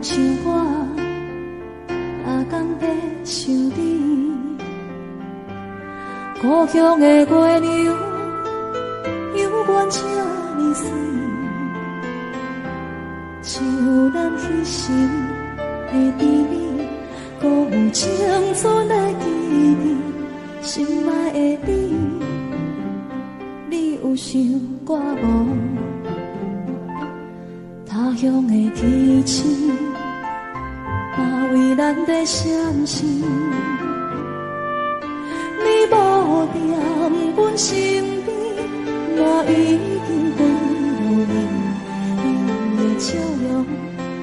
像我，逐工在想你。故乡的月亮犹原这呢媠，像咱彼时的甜蜜，阁有青春的记忆。心爱的你，你有想我无？他乡的天星，嘛为咱在闪烁。你无踮阮身边，我已经几落年。你的笑容，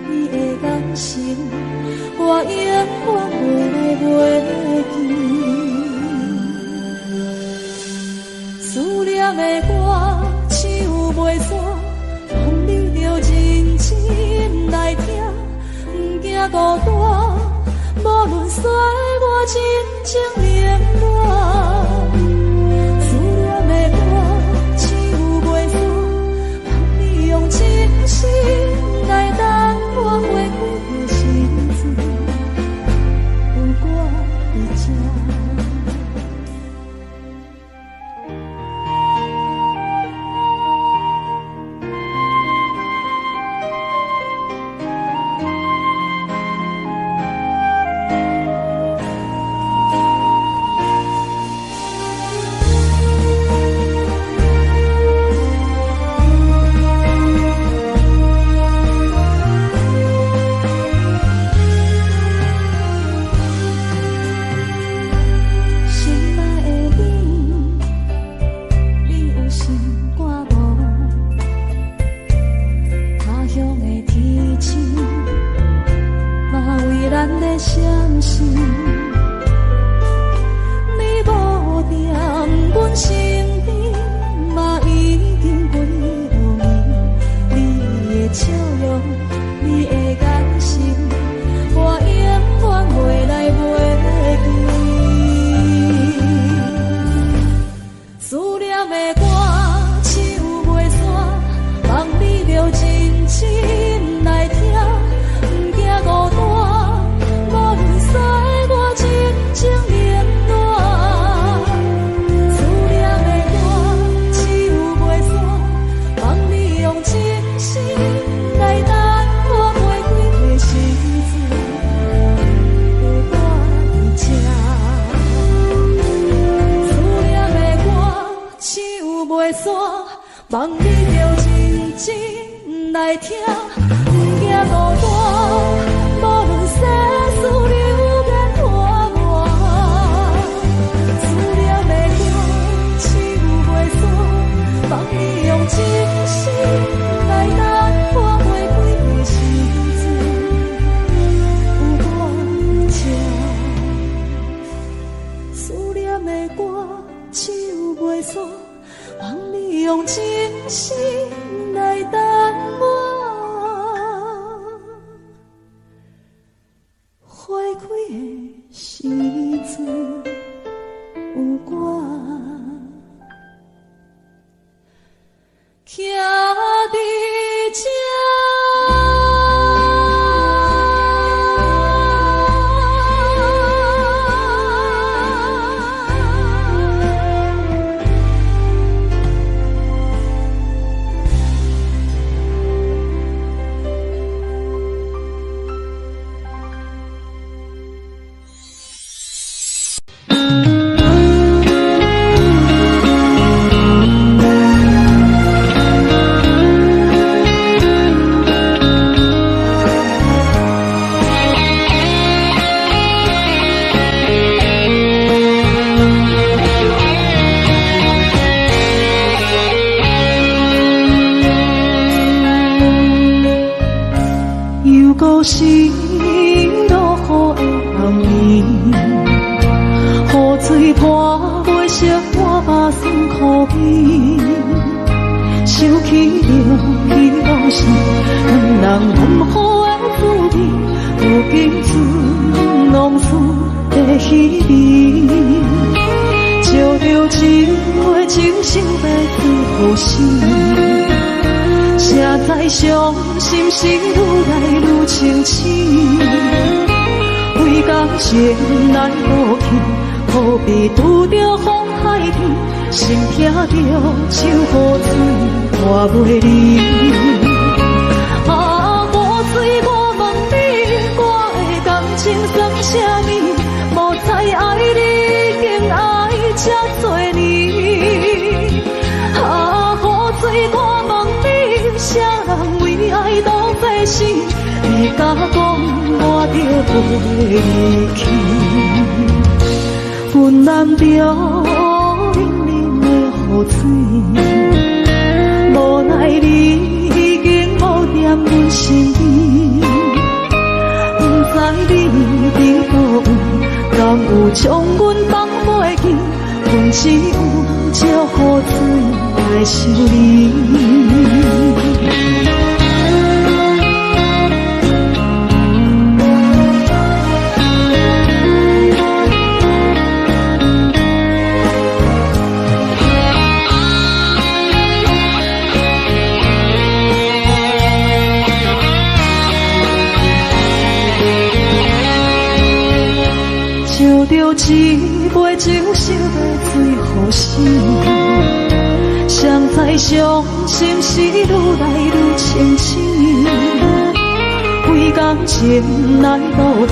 你的眼神，我永远袂来袂记。思念的歌唱袂煞，望你著认真来听，毋惊孤单，无论岁月真情冷暖。思念的歌唱袂煞，望你用真心来等我花开的时阵，有我伫这。心爱的你，你有想我无？他乡的天星，嘛为咱在闪烁。你无踮阮身边，嘛已经几落年。你的笑容，你的眼神，我永远袂来袂记。思念的歌唱袂煞，望你著认真来听，毋惊孤单，无论岁月真情冷暖。思念的歌唱袂煞，望你用真心来等我花开的时阵，有我伫这。思念的歌唱袂煞，望你著认真来听，毋惊孤单，无论世事流言拖磨。思念的歌唱袂煞，望你用真心来等我花开的时阵，有我伫这。思念的歌唱袂煞，望你用真心来等我花开的时阵，有我徛伫这。又阁是落雨的暗暝，雨水泼袂熄我目酸苦味。想起著彼当时，两人分雨的滋味，如今剩浓思的稀微。照著一尾情想欲对予死，谁人知傷心是愈來愈清醒。為感情來賭氣，好比拄著風海天，心疼著像雨水看袂離。啊，雨水，我問你，我的感情算啥物？無知愛你已經愛這多年。啊，雨水，我問你，啥人為愛當作死？你敢講我著袂去？阮攬著淋淋的雨水，無奈你已經無踮阮身邊，不知你佇佗位，敢有將阮放袂記？阮只有借雨水來想你。唱著一杯酒，想欲醉予死。誰知傷心是愈來愈清醒。為感情來賭氣，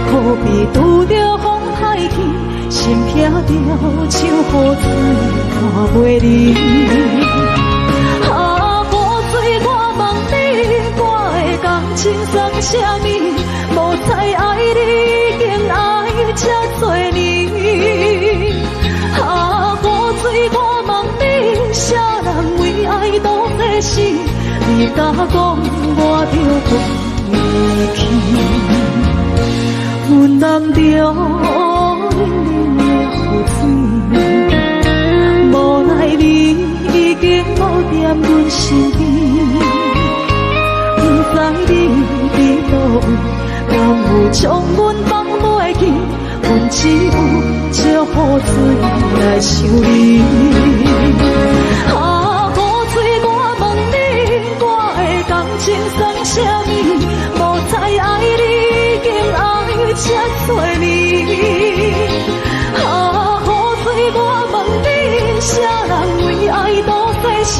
可比拄著風海天，心疼著像雨水看袂離。啊，雨水，我問你，我的感情算啥物？無知愛你已經愛這多年。啊，雨水，我問你，啥人為愛當作死？你敢講我著袂去？阮攬著淋淋的雨水，無奈你已經無踮阮身邊，不知你佇佗位，敢有將阮放袂記？阮只有借雨水來想你。啊，雨水，我問你，我的感情算啥物？無知愛你已經愛這多年。啊，雨水，我問你，啥人為愛當作死？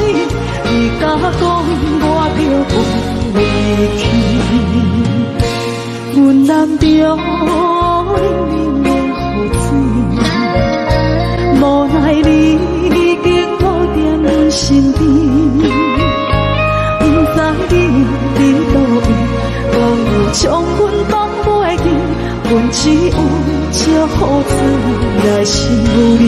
你敢講我著袂去？阮攬著淋淋的雨水，無奈你已經無踮阮身邊，不知你佇佗位，敢有將阮放袂記？阮只有借雨水來想你。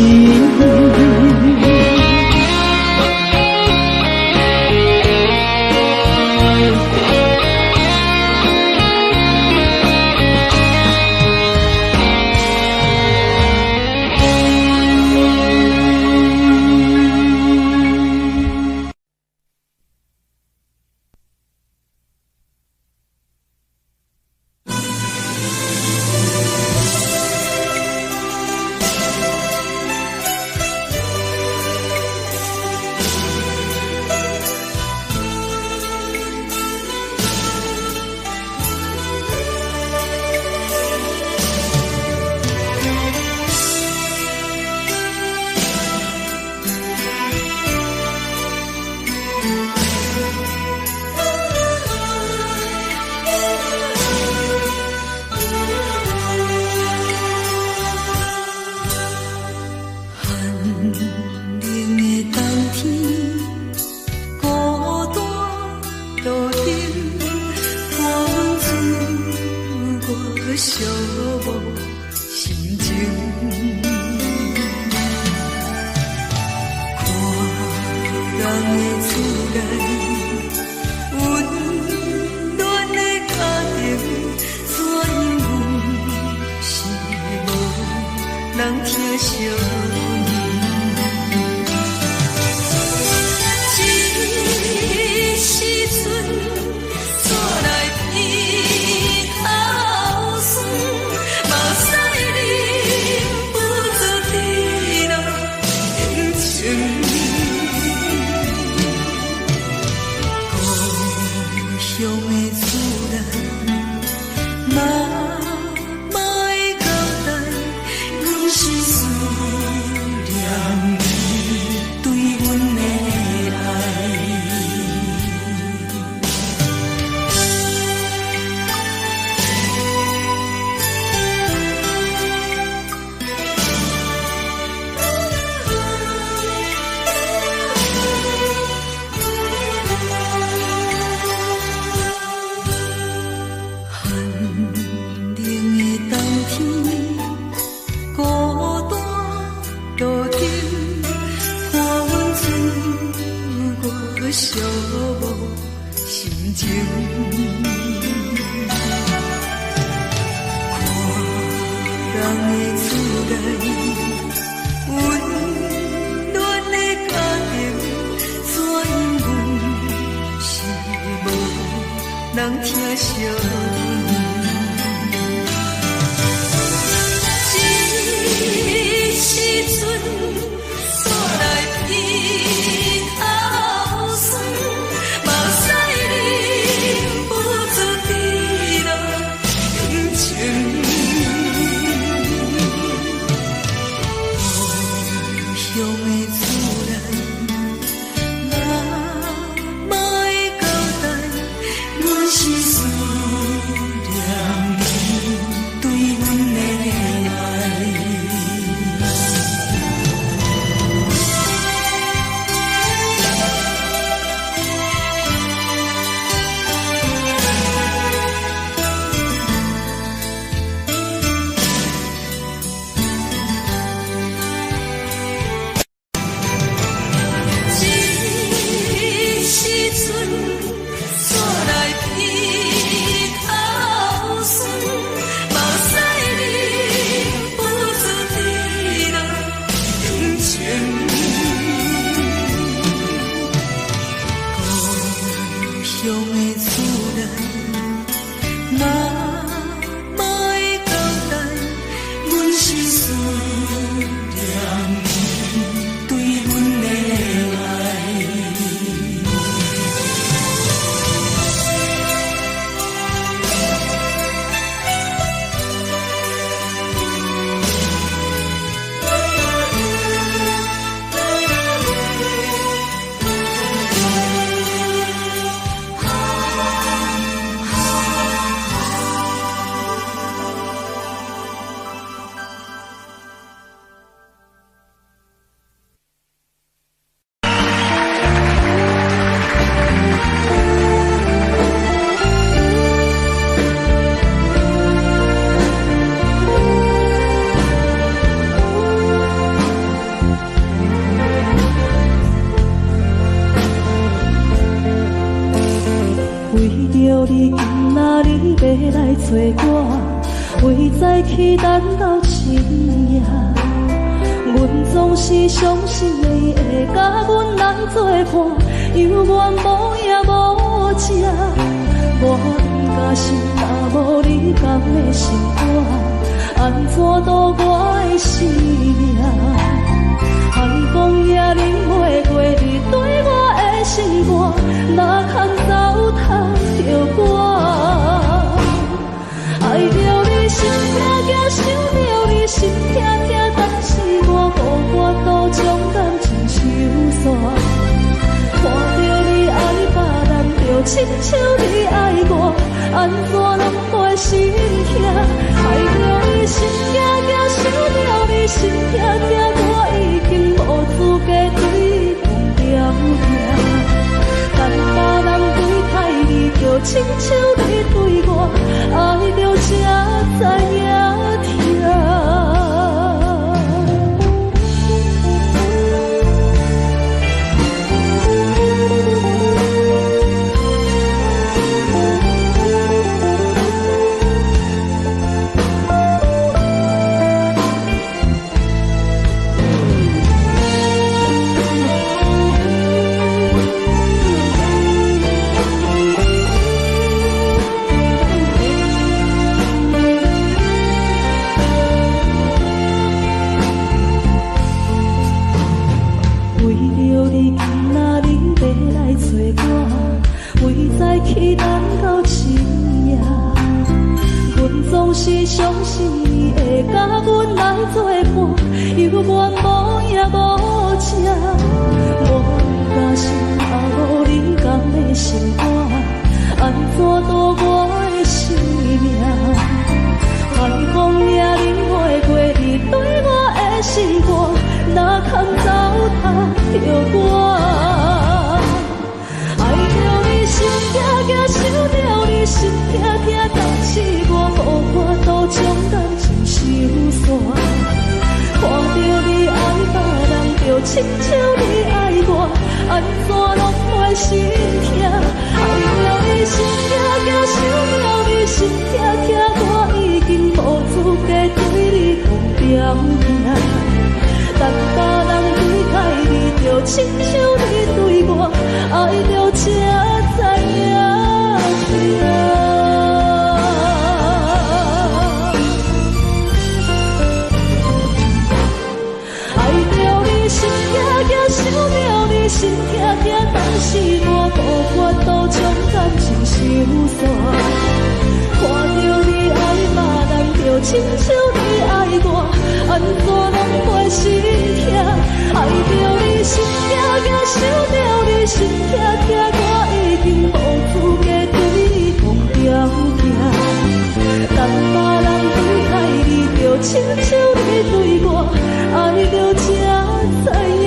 鄉的厝內，媽媽的交代，阮是思念你對阮的愛。寒冷的冬天，孤單路燈，伴阮穿過寂寞心情。看人的厝內，溫暖的家庭，怎樣阮是無人疼惜阮。這時陣，煞來鼻頭酸，目屎忍不住滴落眼睛。故鄉的厝內，媽媽的交代，阮是思念你對阮的愛。這時陣，煞來鼻頭酸，目屎忍不住滴落眼睛。故鄉的厝內，媽媽的交代，阮是思念你對阮的愛。為著你今仔日欲來找我，為早起等到深夜。阮總是相信你會佮阮來作伴，猶原無影無跡。我不甘心，若無你敢會心肝，按怎度我的生命？寒風也忍袂過你對我的心肝，哪通糟蹋著我？愛著你心痛痛，想著你心痛痛，但是我無法度將感情收煞。看著你愛別人，就親像你愛我，按怎攏袂心痛？愛著你心痛痛，想著你心痛痛，我已經無資格對你講條件。等別人對待你，就親像你對我，愛著才知影疼。來去等到深夜。阮總是相信伊會佮阮來做伴，猶原無影無跡。無甘心啊，無你敢會心肝，按怎度我的生命？海風也你袂過你對我的心肝，哪堪糟蹋著我？愛著你心痛痛，想著你心痛痛，但是我無法度將感情收煞。看著你愛別人，就親像你愛我，按怎攏會心痛？愛著你心痛痛，想著你心痛痛，我已經無資格對你講條件。等別人對待你，就親像你對我，愛著才知影疼。愛著你心痛痛，想著你心痛痛，但是我無法度將感情收煞。看著你愛別人，就親像你愛我，按怎攏會心痛？愛著你心痛痛，想著你心痛痛，我已經無資格對你講條件。等別人對待你，就親像你對我，愛著才知影疼。 暗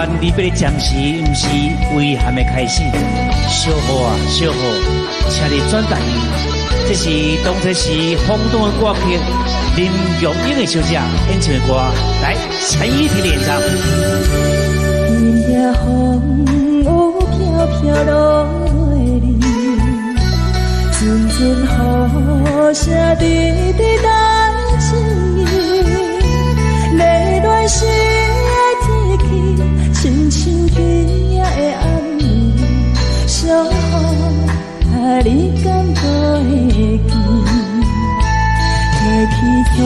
愿離別的暫時，毋是遺憾的開始。小雨啊，小雨，請你轉答應。這是當初時轟動的歌曲，林玉英的小姐演唱的歌，來陳依婷演唱。今夜風雨飄飄落袂離，陣陣雨聲直直等情意，熱戀時的天氣，親像今夜的暗暝，小雨你敢閣會記？提起初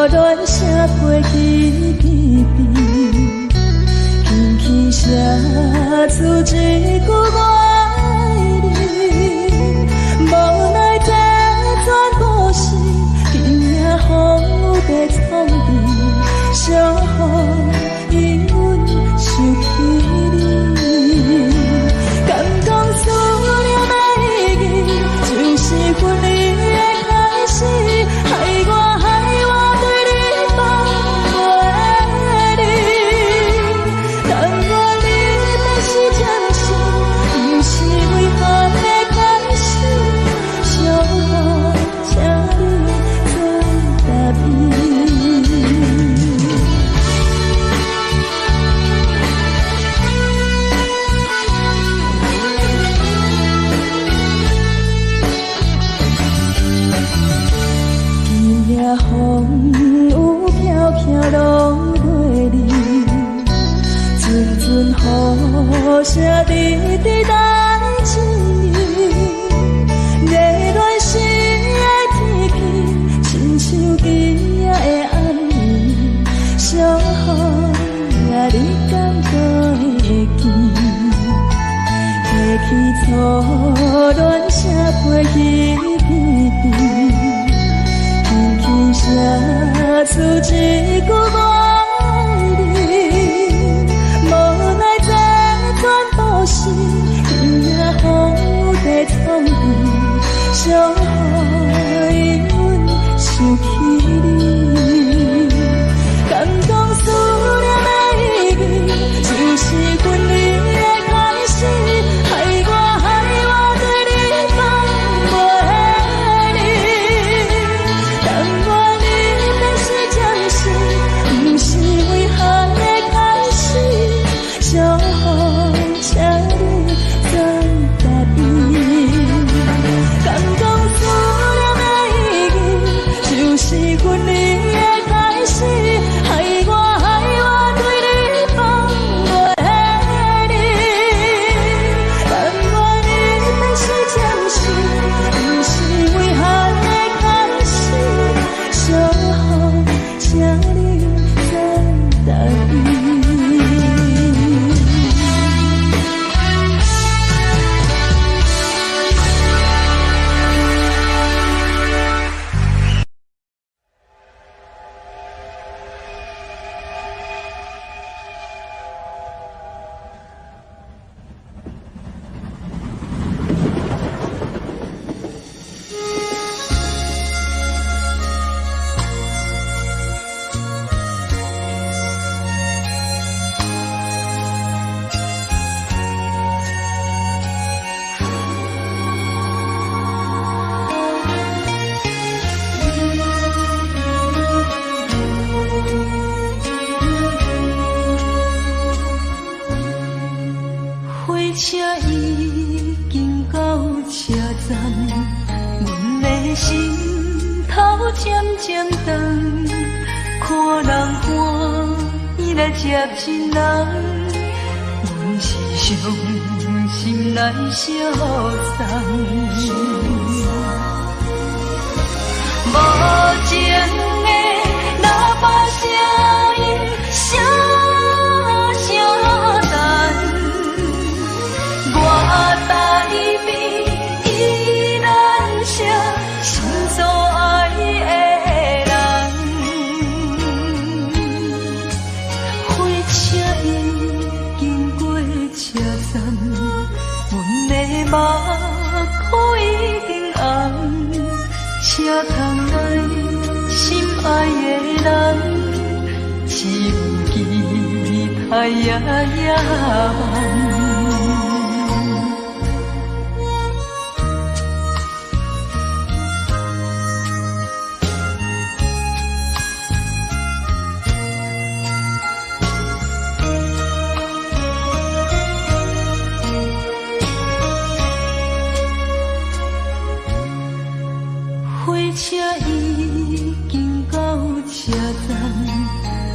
戀寫批彼彼边，輕輕寫出一句我愛你，無奈這全部是今夜風雨在創治，小雨因阮想起你，敢講思念的意義，就是分離的開始，害我害我對你放袂離。但願離別是暫時，不是遺憾的開始。小雨，請你轉答應。今夜風雨飄飄落袂離，陣陣雨聲直直等情意，熱戀時的天氣，親像今夜的暗暝，小雨你敢閣會記？提起初戀寫批彼彼边，輕輕寫出一句我愛你，無奈這全部是今夜風雨在創治，小雨因阮想起你，敢講思念的意義，就是分離的開始，害我害我對你放袂離。但願離別是暫時，不是遺憾的開始。小雨，請你轉答應。敢講思念的意義，就是分離的開始，害我害我對你放袂離。但願離別是暫時，不是遺憾的開始。小雨，請你轉答應。火車已經到車站，阮的心頭漸漸長，看人歡喜來接親人，阮是傷心來相送。無情的喇叭聲音，聲聲等。我台邊依然是心所愛的人。火車已經過車站，阮的目眶已經紅，車窗內心愛的人，只有低頭待夜夜梦。火车已经到车站，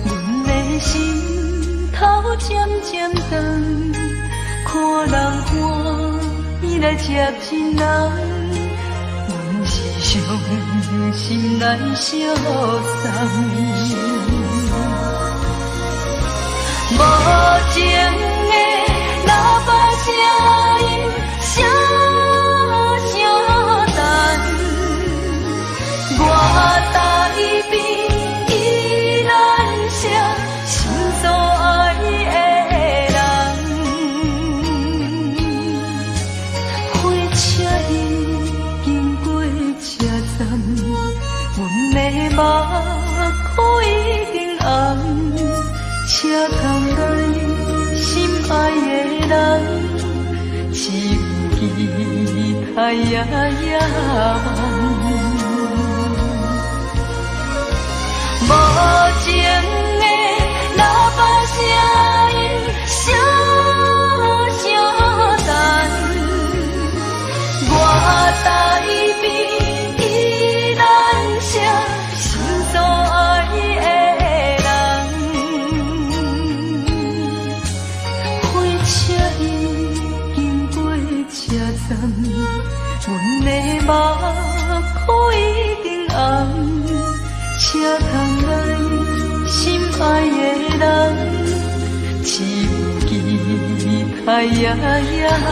阮的心头渐渐重，看人欢喜来接亲人，阮是伤心来相送。无情的喇叭声音，声声等。我台边宜兰城，心所爱的人。火车已经过车站，阮的目眶已经红。车窗内心爱的人，只有期待夜夜梦。无情的喇叭声音，声声等。我台边宜兰城，心所爱的人。火车已经过车站，阮的目眶已经红。车窗内心爱的人，只有期待夜夜梦。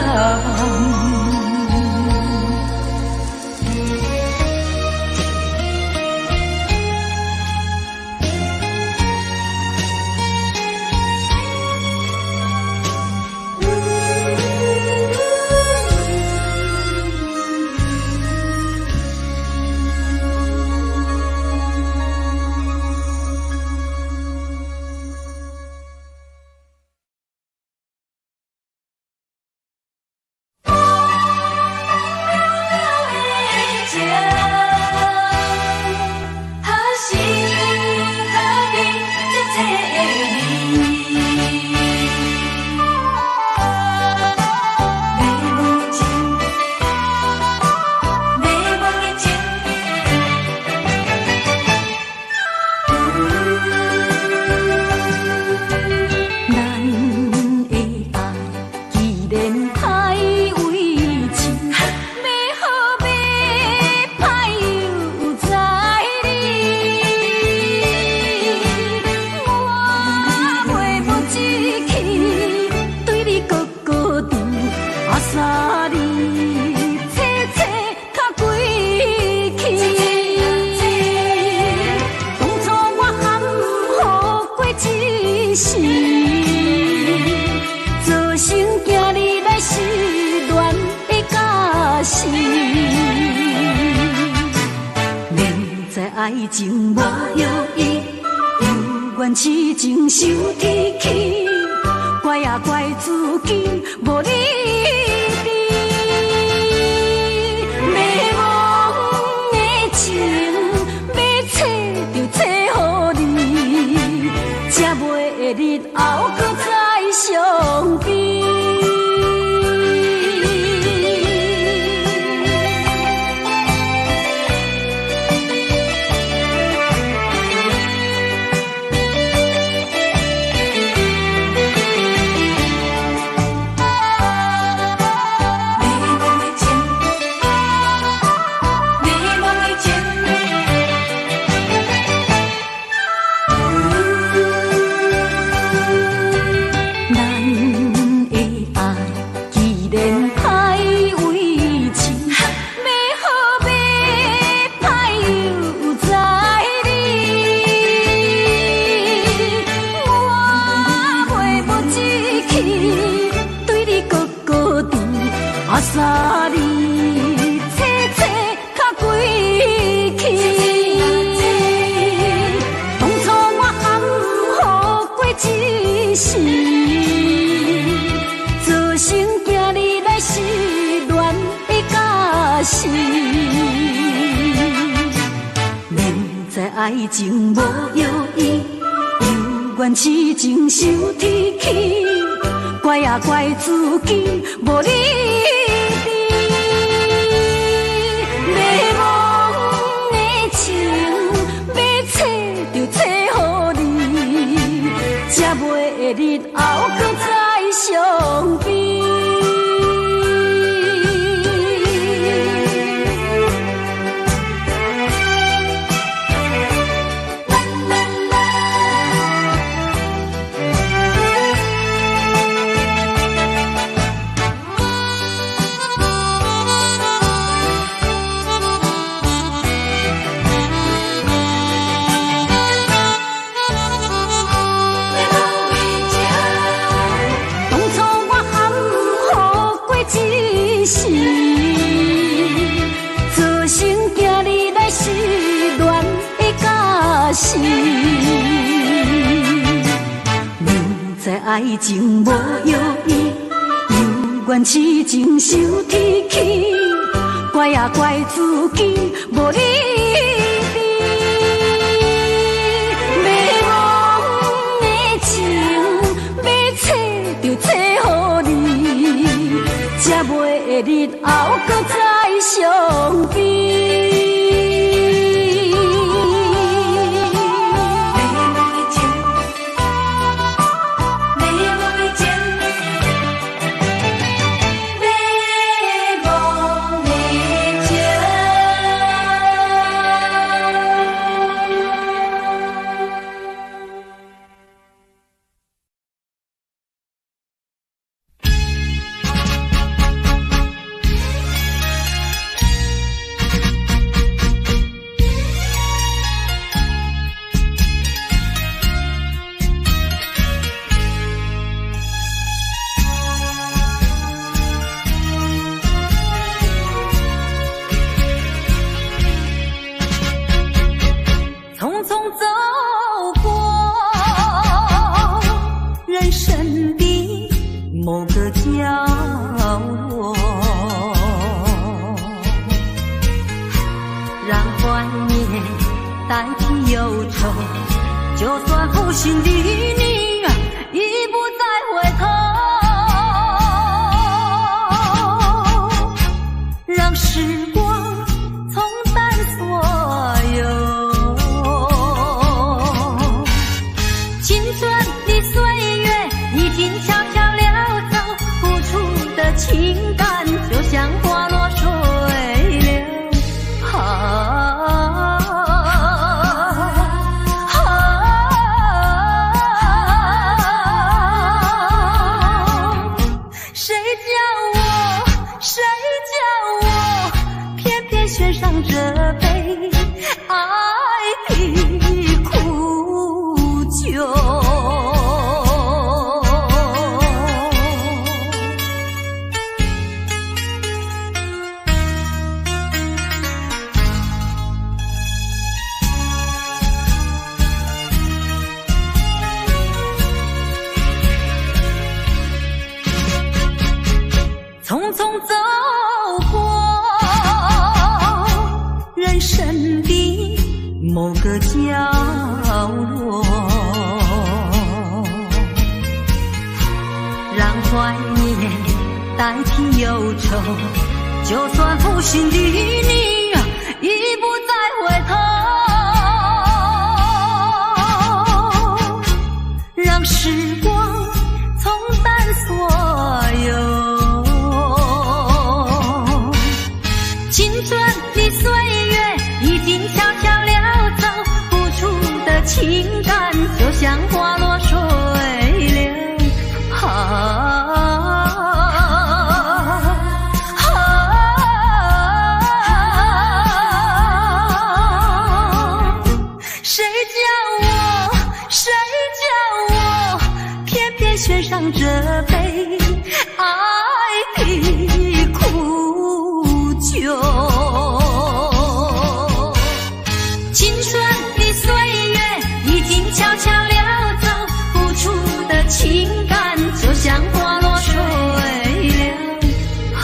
爱情无药医，犹原痴情受铁气，怪也怪自己无理智。迷惘的情，欲找就找予你，才袂会日后阁再伤悲。一世。愛情無藥醫，猶原癡情受天氣，怪啊怪自己無理智。迷惘的情，欲揣就揣予你，才袂日後閣再傷悲。愛情無藥醫，猶原癡情受天氣，怪啊怪自己無理智。迷惘的情，欲揣就揣予你，才袂日後閣再傷悲。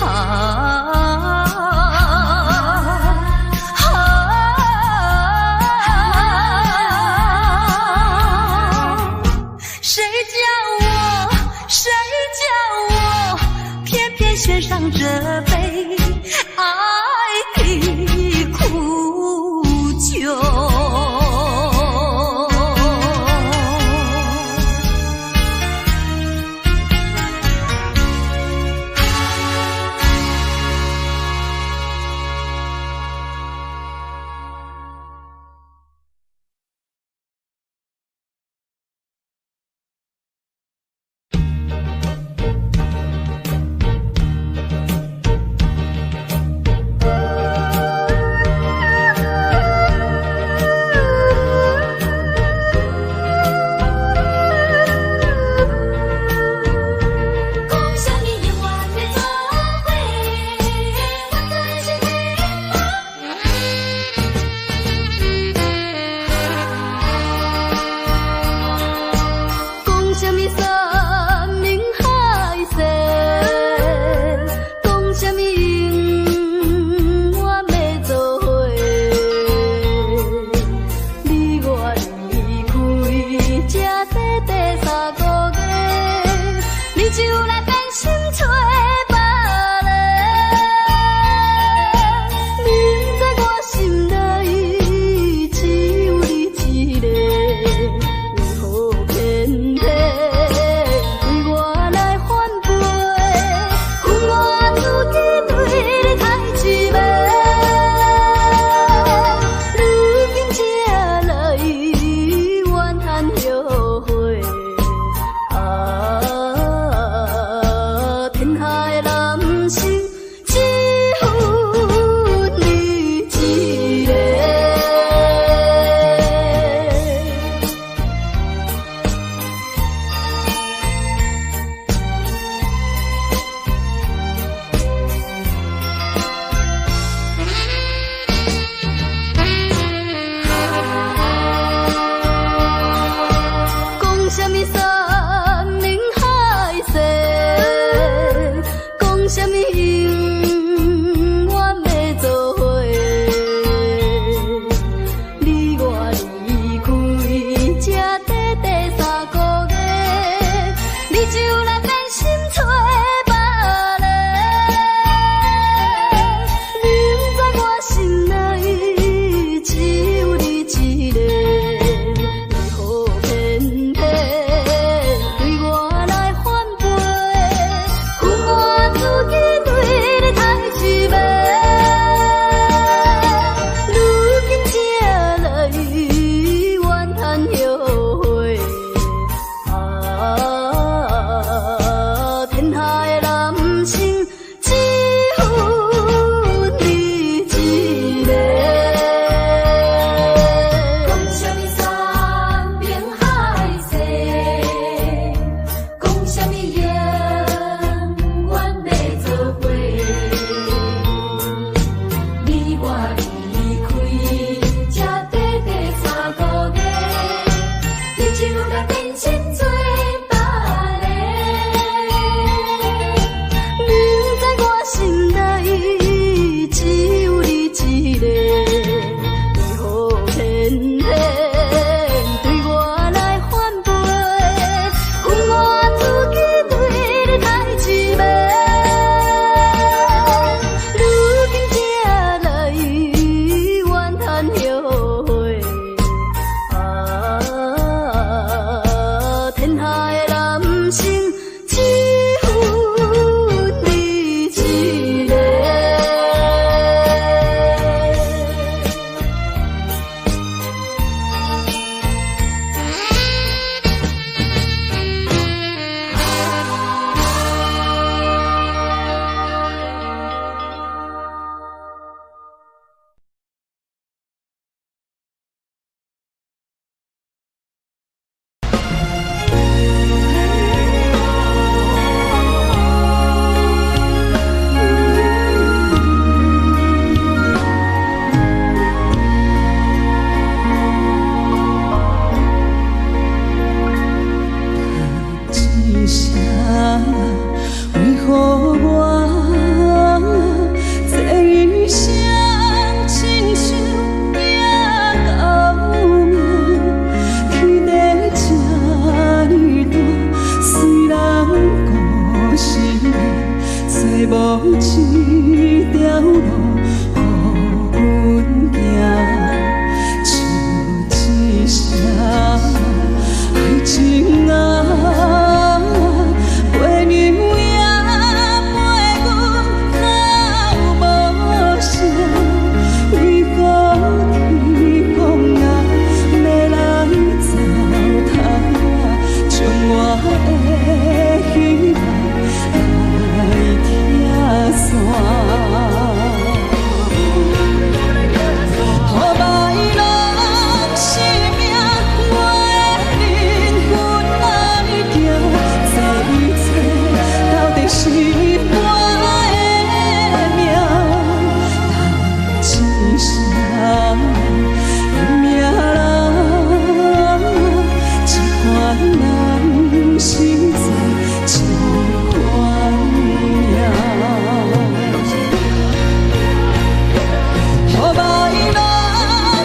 啊。願獻上這杯愛的苦酒。這條路予阮行，唱一声愛情啊，飛娘也陪阮哭無聲，為何天公啊欲來糟蹋我，將我的希望來拆散。予歹攏是命，我的靈魂愛行，這一切到底是我的命？當一聲的命人，這款人是做這款命。予歹攏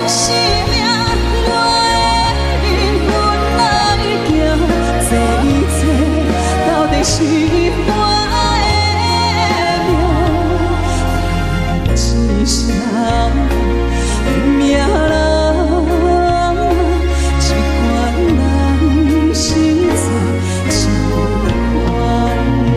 是命，我的靈魂愛行，這一切到底是我的命？當一聲的命人，這款人是做這款命。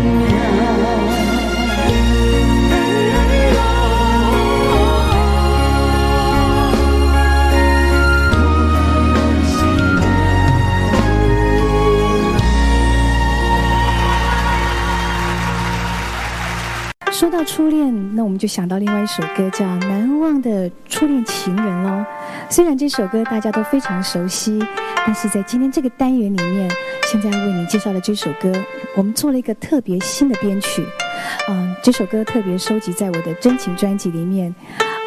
說到初戀，那我們就想到另外一首歌，叫《難忘的初戀情人》咯。雖然這首歌大家都非常熟悉，但是在今天這個單元裡面，現在為你介紹的這首歌，我們做了一個特別新的編曲。這首歌特別收集在我的真情專輯裡面，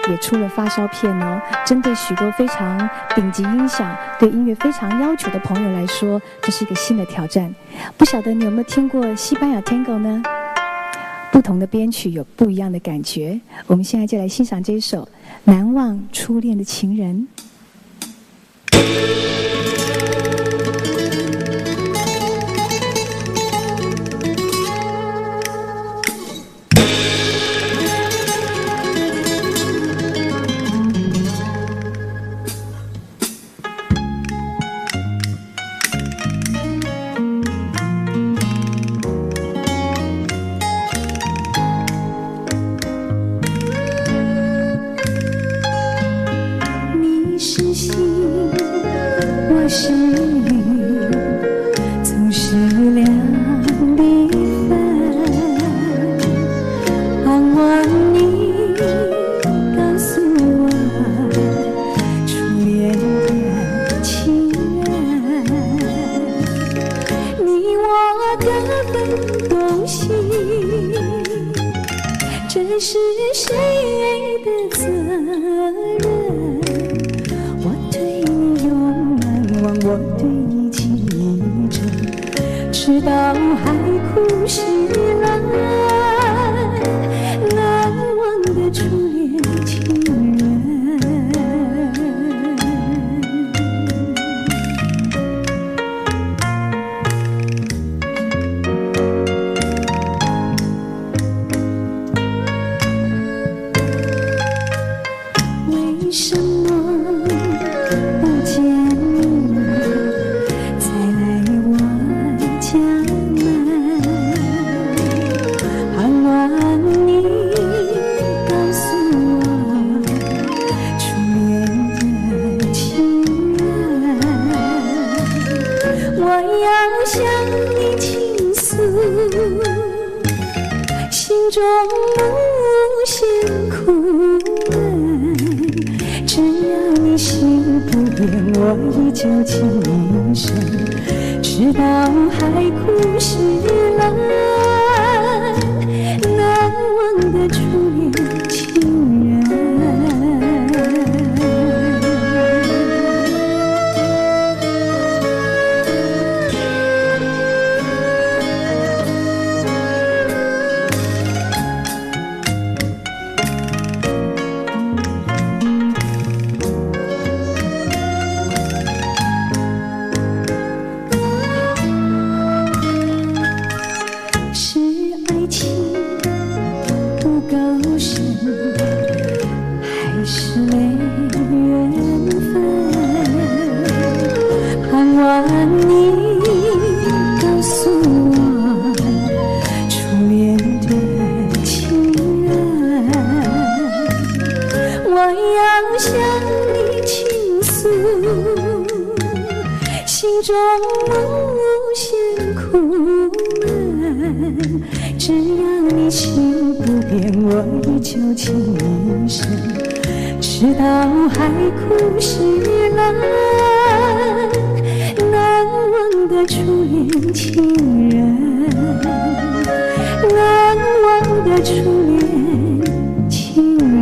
也出了發燒片哦。針對許多非常頂級音響、對音樂非常要求的朋友來說，這是一個新的挑戰。不曉得你有沒有聽過西班牙 Tango 呢？不同的編曲有不一樣的感覺。我們現在就來欣賞這一首《難忘初戀的情人》。你是星，我是雨，總是兩地分。盼望你告訴我，初戀的情人，你我各分東西，這是誰的責任？我對你永難忘，我對你情意深，直到海枯石爛，難忘的初戀情人。為什麼不見你再來我家門？盼望你告訴我，初戀的情人，我要向你傾訴，心中無限苦悶。只要你心不變，我依舊情深，直到海枯石爛，難忘的初戀情人。中無限苦悶，只要你心不變，我依舊情深，直到海枯石爛。難忘的初戀情人，難忘的初戀情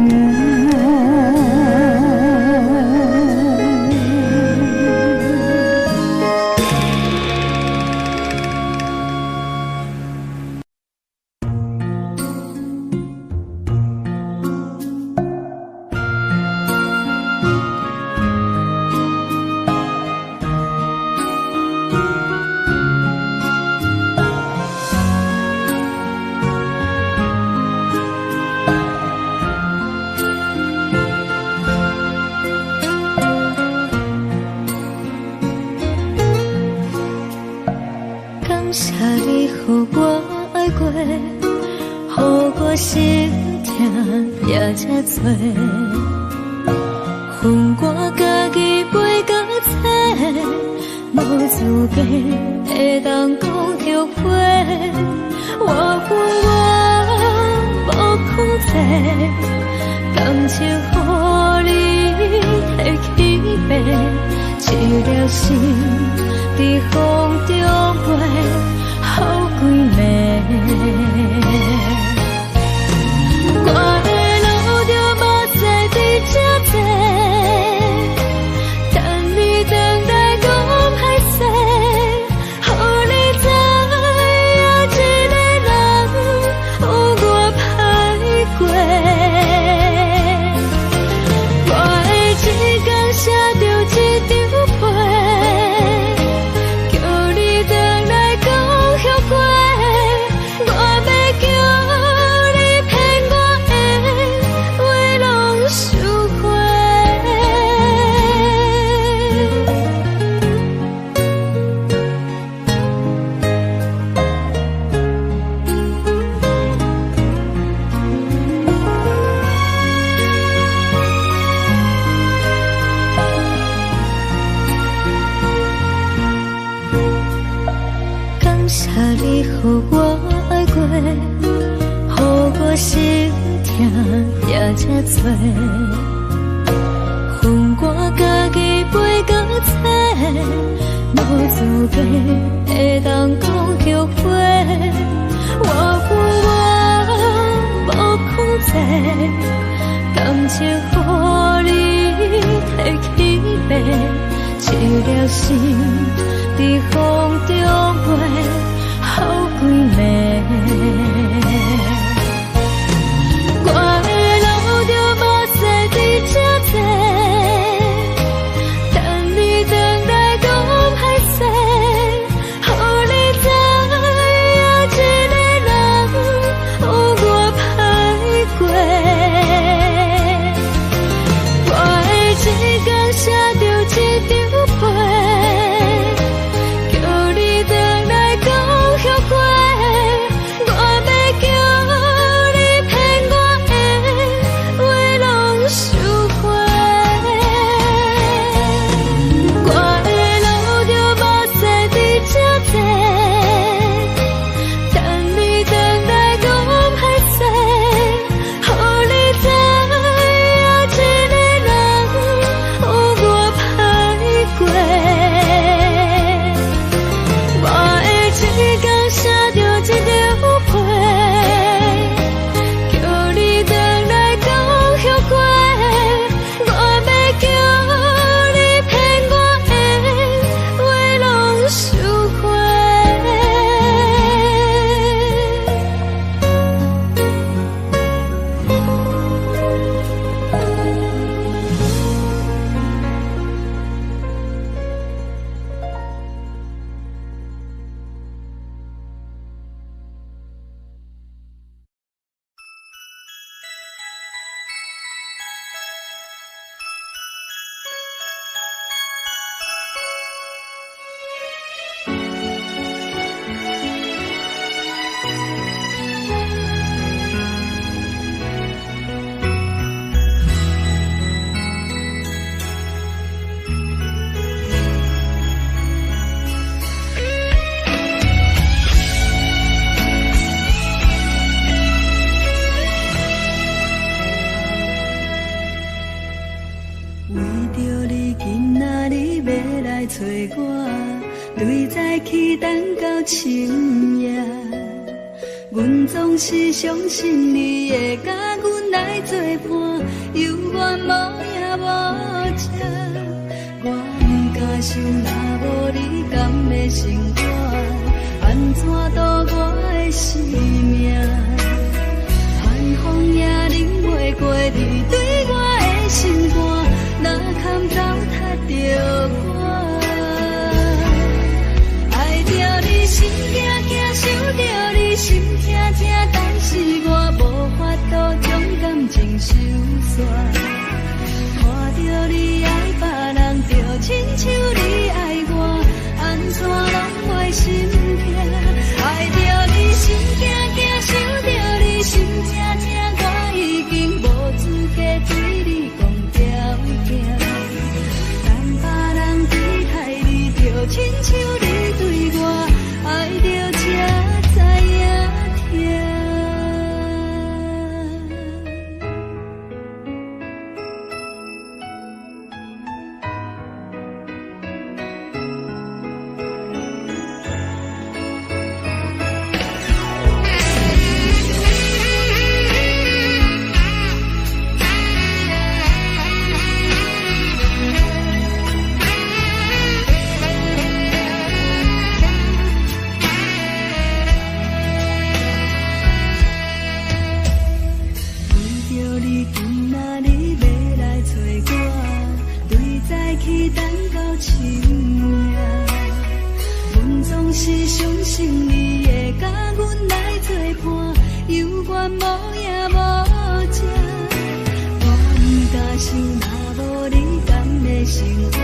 人。感謝你予我愛過，予我心痛也這多。恨我家己背甲冊，無資格會當講後悔。我有我無控制，感情予你提起爬，一粒心佇風中飛，予幾暝。我會流著目屎佇這坐，等你轉來講歹勢，予你知影這个人有偌歹過。我會一工寫著一張批，叫你轉來講後悔。我欲叫你騙我的話攏收回。感謝你予我愛過，予我心痛也這多。恨我家己背甲冊，無資格會當講後悔。我有我無控制，感情予你提起爬，一粒心佇風中飛，予幾暝。我會流著目屎佇這坐，等你轉來講歹勢，予你知影這个人有偌歹過。我會一工寫著一張批，叫你轉來講後悔。去等到深夜。阮總是相信你會佮阮來做伴，猶原無影無跡。我毋敢想，若無你，敢會生活？按怎度我的生命？寒風也冷袂過你對我的心肝，哪堪糟蹋著我？愛著你心驚驚，想著你心痛痛，但是我無法度將感情收煞。看著你愛別人，就親像你愛我，按怎攏袂心痛？愛著你心驚驚，想著你心痛痛，我已經無資格對你講條件。等別人對待你，就親像你對我，愛著才知影疼。為著你今仔日欲來揣我，對早起等到深夜。阮總是相信你會佮阮來做伴，猶原無影無跡。我毋敢想，若無你，敢會生活？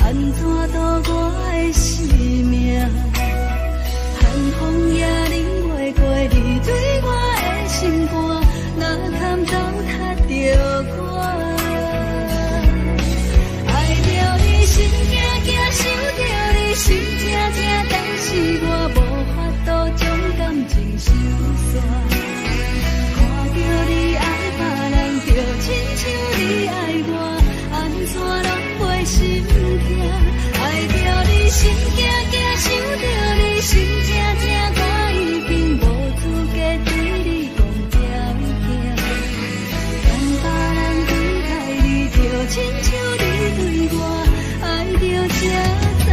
按怎度我的生命？寒風也冷袂過你對我的心肝，哪堪糟蹋著我？愛著你心驚驚，想著你心痛痛，但是我無法度將感情收煞。看著你愛別人，就親像你愛我，按怎攏袂心痛？愛著你心驚驚，想著你心痛痛，我已經無資格對你講條件。等別人對待你，就親像你對我，愛著才知影疼。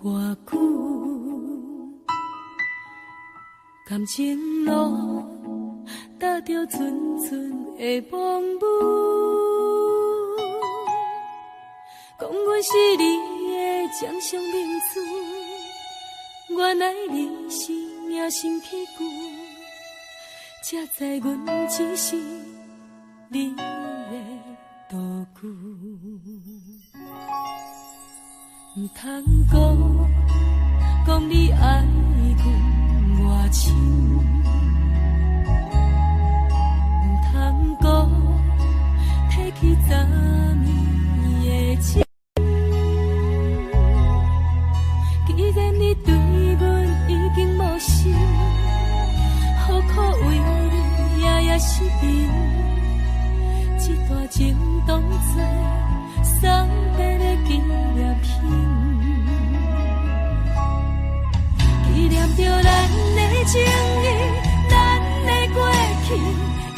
偌久，感情路踏著阵阵的风雨，讲阮是你的掌上明珠，原来你是命生铁牛，才知阮只是你的道具。毋通讲，讲你爱阮偌深，毋通讲，提起昨暝的情。既然你对阮已经无心，何苦为你夜夜失眠？这段情当作送别的纪念品，纪念著咱的情谊，咱的过去，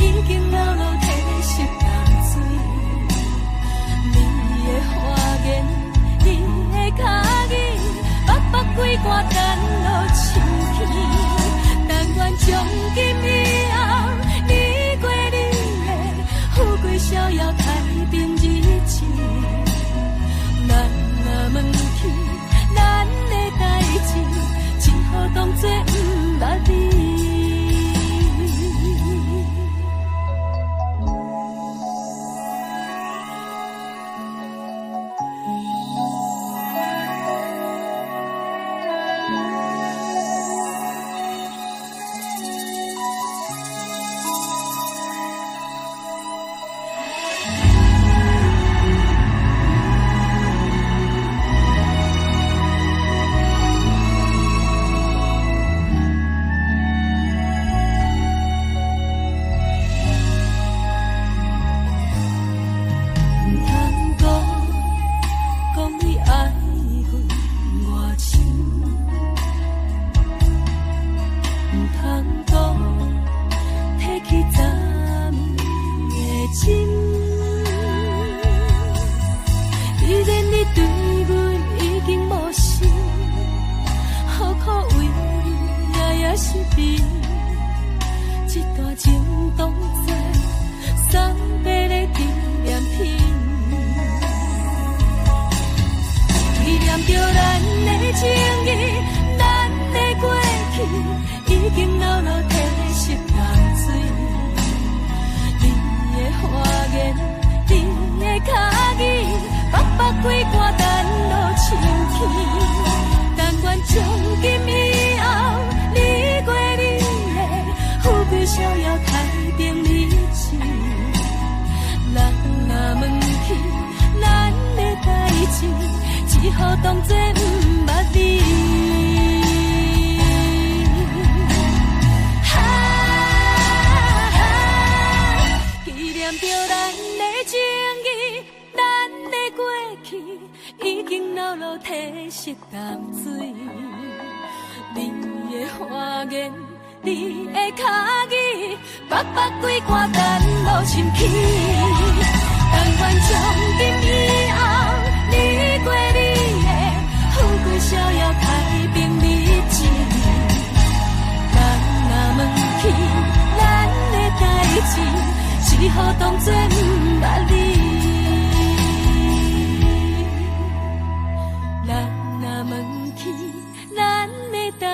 已经流落褪色淡水。你的花言，你的脚印，北北规寒等落深去。但愿从今以后，你过你的，富贵逍遥太平日子。咱若问起咱的代志，只好当作毋捌你。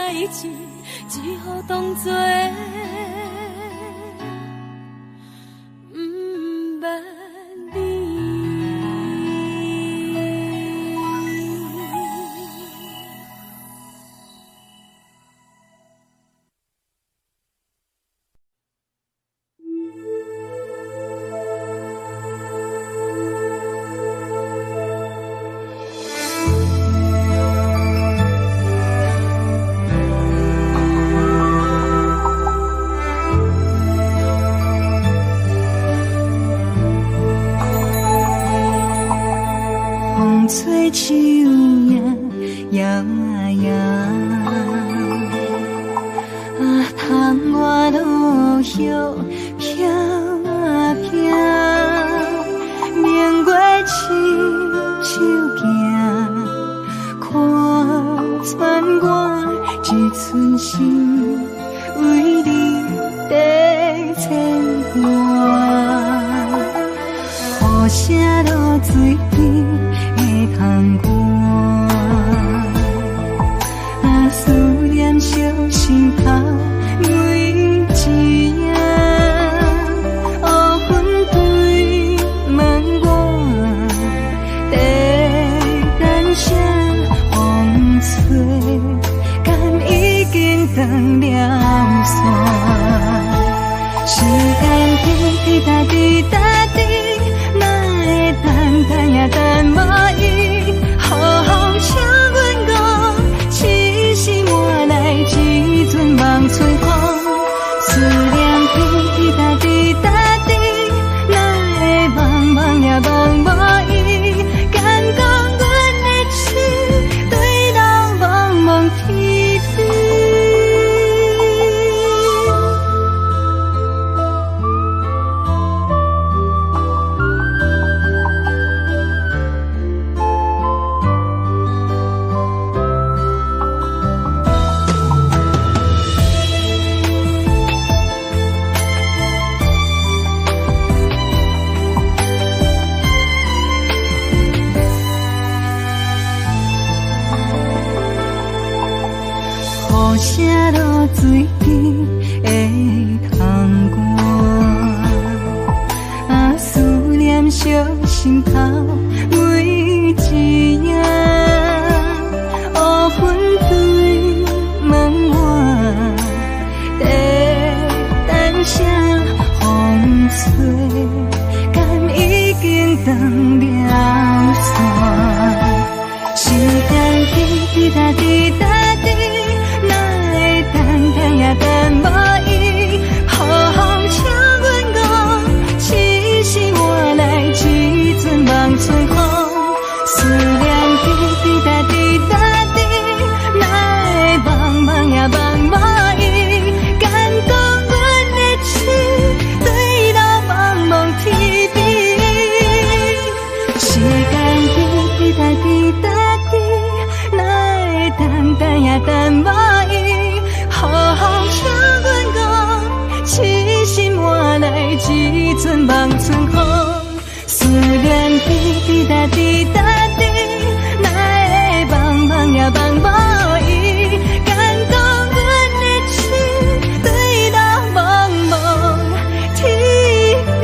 明月亲手行，看寸心為你在牽掛，雨聲落水邊的窗寒，啊，思念燒心頭每一夜，烏雲對問我，在等啥風吹，敢已經斷了線？時間滴滴答滴答滴，哪會等等也等無伊？雨請阮孤痴心換來一陣望春風。思念滴滴答滴答滴，哪會茫茫也茫無伊？敢講阮的痴對人茫茫天邊。雨聲落水邊的窗寒，啊，思念燒心頭每一夜，烏雲對問我，在等啥風吹，敢已經斷了線？時間滴滴答滴答滴，哪會等等也等無伊？雨請阮孤痴心換來一陣望春風。思念滴滴答滴答滴，哪會茫茫也茫無伊？敢講阮的痴對人茫茫天邊。時間滴滴答滴答滴，哪會等等也等無伊？雨請阮孤痴心換來一陣望春風。思念滴滴答滴答滴，哪會茫茫也茫無伊？敢講阮的痴對人茫茫天邊。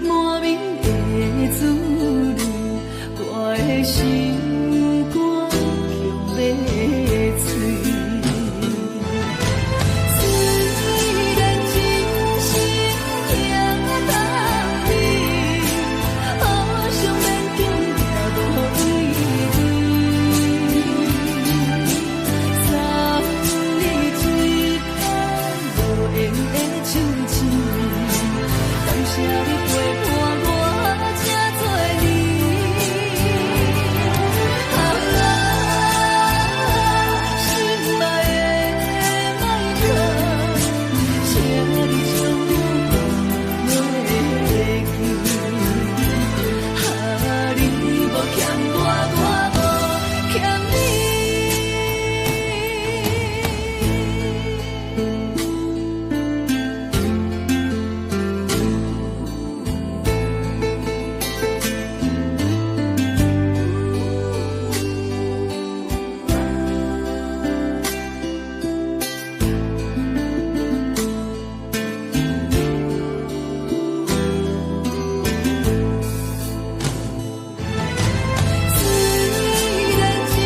滿面的滋味，我的心肝强欲碎。虽然真心疼痛你，好想勉强也无意义。送你一空无缘的手指，感谢你陪伴我这多年。啊，心爱的迈克，请你将我忘袂记。啊，你无欠我，我无欠你。虽然真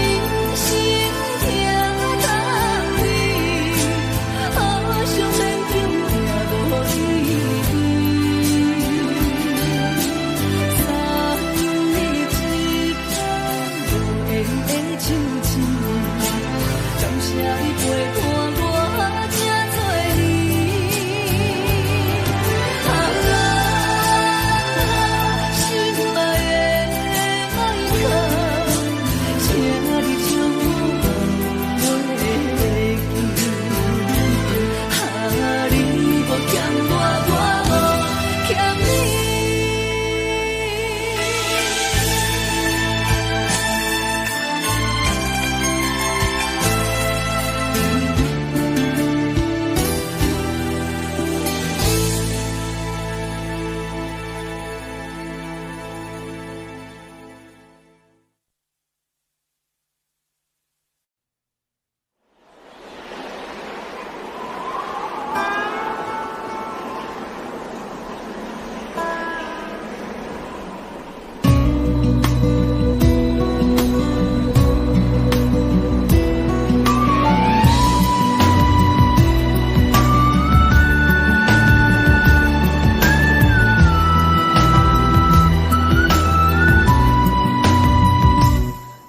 心疼痛你，好想勉强也无意义。送你一空无缘的手指，感谢你陪伴我这多年。啊，心爱的迈克，请你将我忘袂记。啊，你无欠我，我无欠你。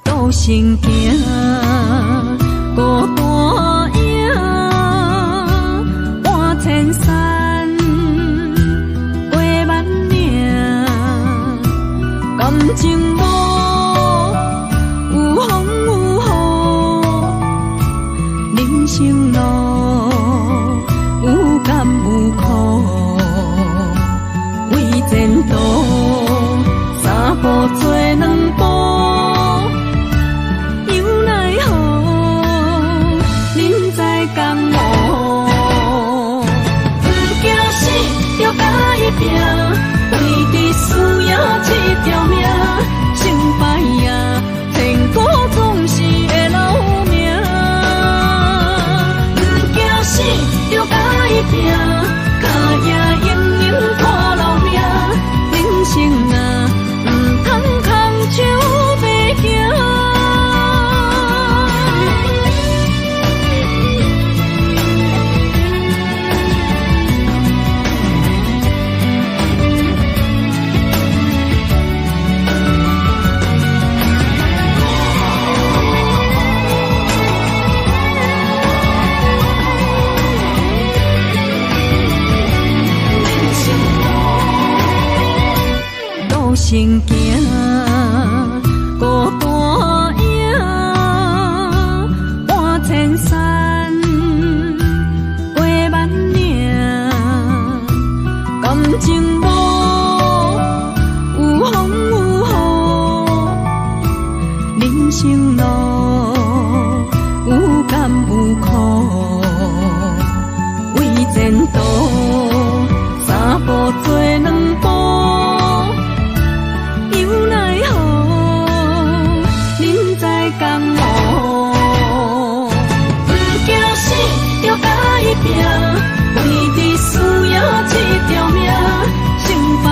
孤身行，孤单影，搬千山，过万岭，感情无有风有雨，人生路有甘有苦，为前途三步做两步。又奈何，人在江湖，不惊死，就共伊拼，为着输赢这条命，成败啊，千古总是会留名。不惊死，就共伊拼，脚驿英勇看老命，人生啊，毋通空手白行。孤身行，孤单影，搬千山，过万岭，感情无有风有雨，人生路有甘有苦，为前途三步做两步。又奈何，人在江湖，不惊死，就共伊拼，为着输赢这条命，成败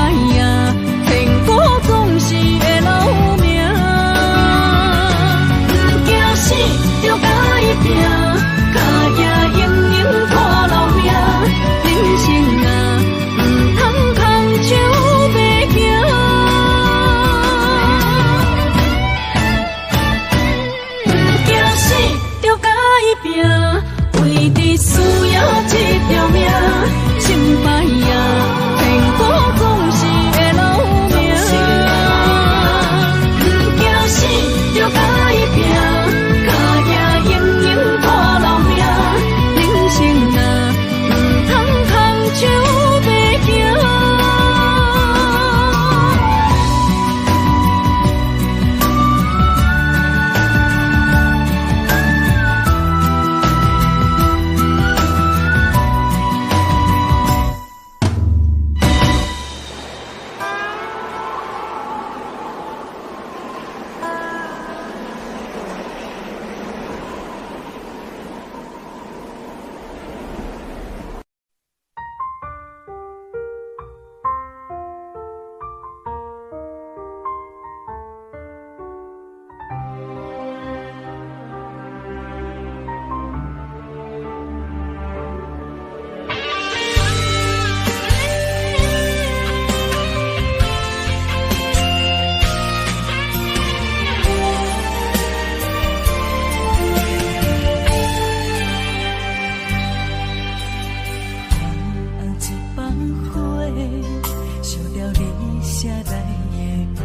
寫來的批。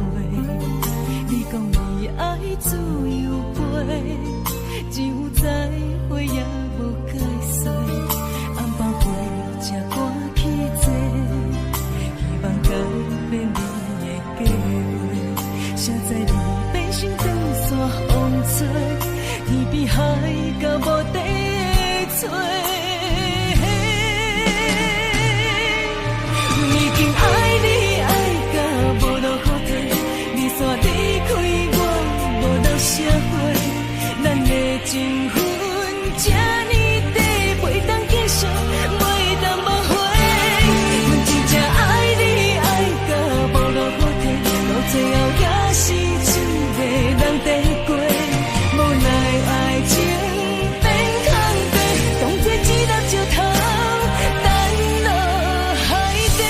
你講你愛自由飛，只有再會也無解釋。红包火車趕去坐，希望改變你的計劃。誰知你變成長線風吹，天邊海角無地找。已經愛你愛甲無路予退，你煞離開我無留啥話，咱的情分這呢短，袂當繼續，袂當挽回。阮真正愛你愛甲無路予退，到最後也是一個人在過，無奈愛情變空白，當作一粒石頭掷落海底。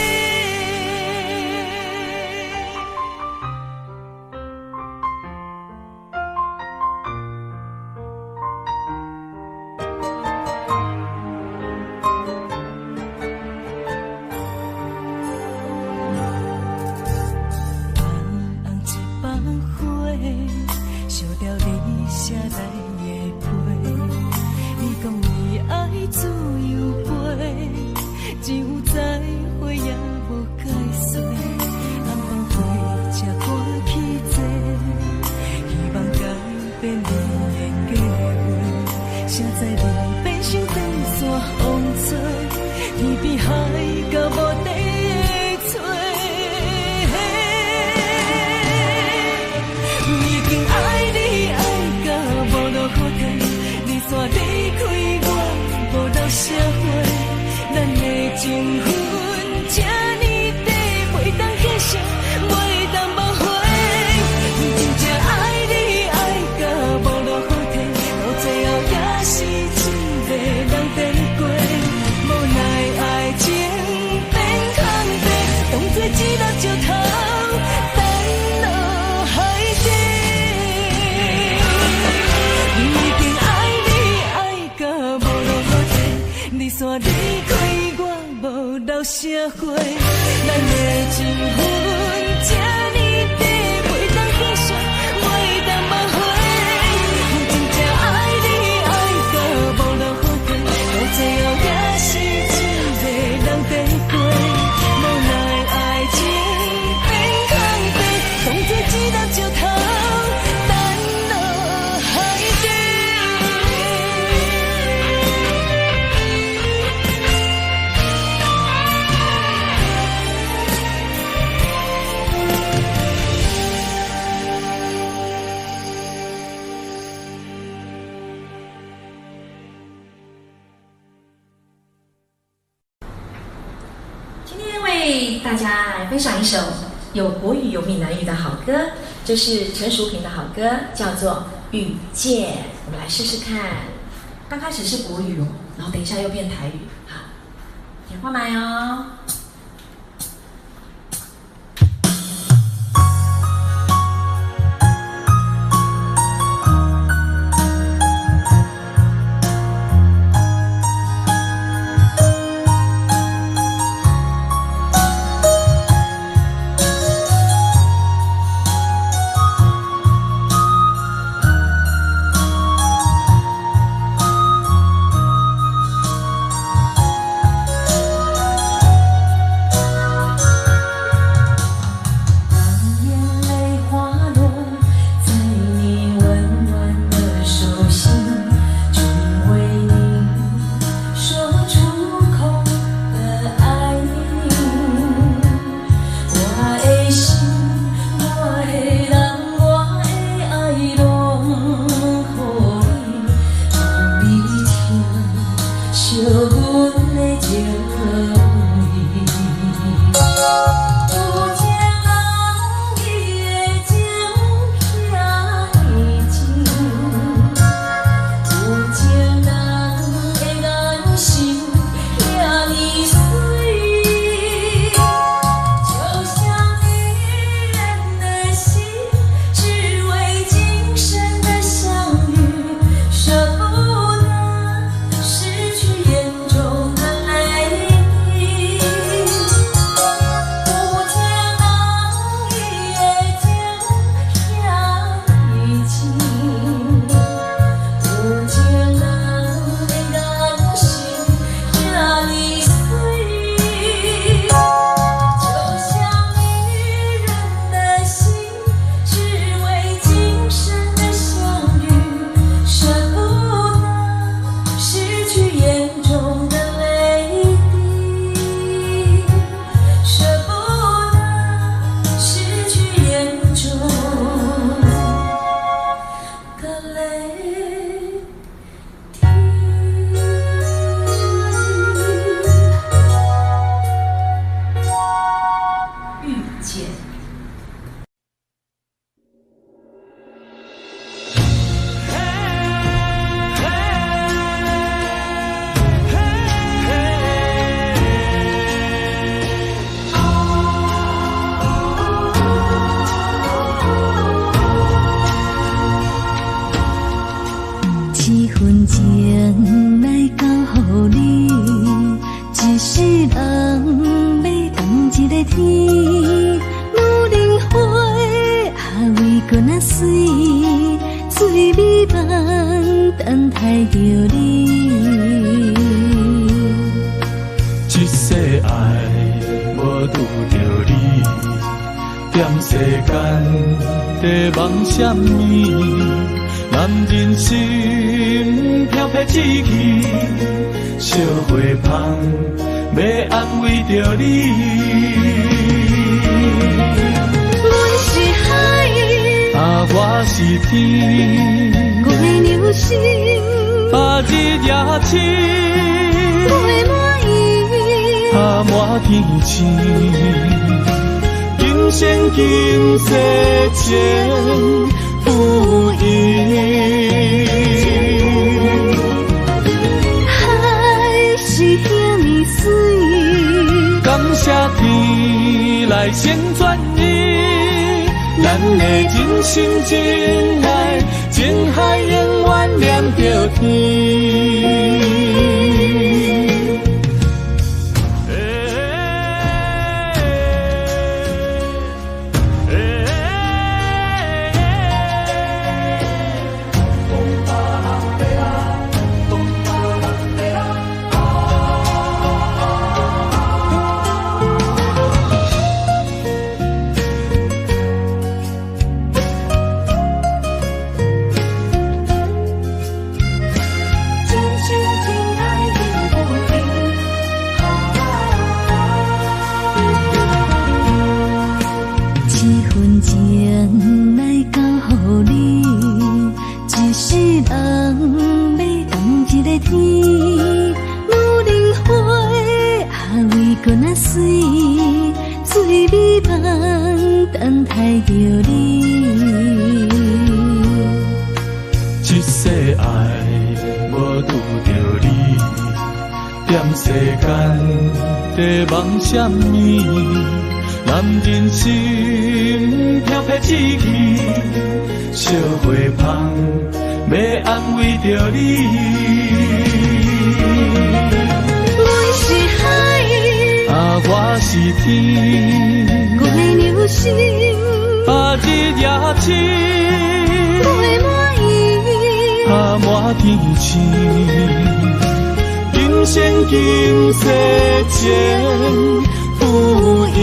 红红一放火，烧掉你寫來的批。你講你愛自由飛，只有再會也無解釋。紅包火車趕去坐，希望改變你的計劃。誰知你變成長線風吹，天邊海角無地找。已經愛你愛甲無路予退，你煞離開我無留啥話，咱的情分這呢短，袂當繼續，袂當挽回。阮真正愛你愛甲無路予退，到最後也是一個人在過，無奈愛情變空白，當作一粒石頭掷落海底。已經愛你愛甲無路予退，你煞離開我無留啥話，咱的情分這呢短，袂當繼續，袂當挽回。阮真正愛你愛甲無路予退，到最後也是一個人在過，無奈愛情變空白，當作一粒石頭掷落海底。今天為大家來分享一首有國語有閩南語的好歌，這是陳淑萍的好歌，叫做《遇見》。我們來試試看。剛開始是國語哦，然後等一下又變台語。好，聽看覓哦。遇見》。這份情來交予你，一世人欲仝一个天。女人花也未閣若媠，最美夢等待著你。這世愛無拄著你，踮世間在夢啥物？男人心飘飘志气，惜花芳欲安慰著你。阮是海，啊，我是天，月娘心，啊，日夜星，月满意，啊，满天星，今生今世情不移。海是遐呢媠，感谢天来成全伊，咱的真心真爱，情海永远连著天。等待著你。這世愛無拄著你，踮世間在夢啥物？男人心飘飘志气，惜花芳欲安慰著你。阮是海，啊，我是天，月娘心，啊，日夜星，月满意，啊，满天星，今生今世情不移。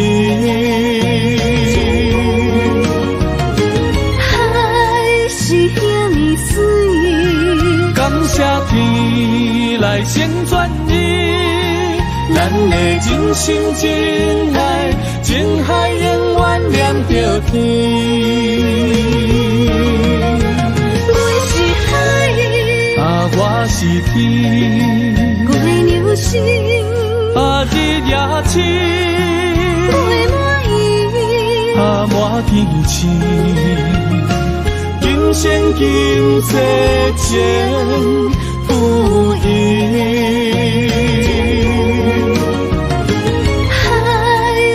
海是遐呢媠，感谢天来成全伊，咱的真心真爱，情海永远连著天。阮是海，啊，我是天，月娘心，啊，日夜星，月满意，啊，满天星，今生今世情不移。海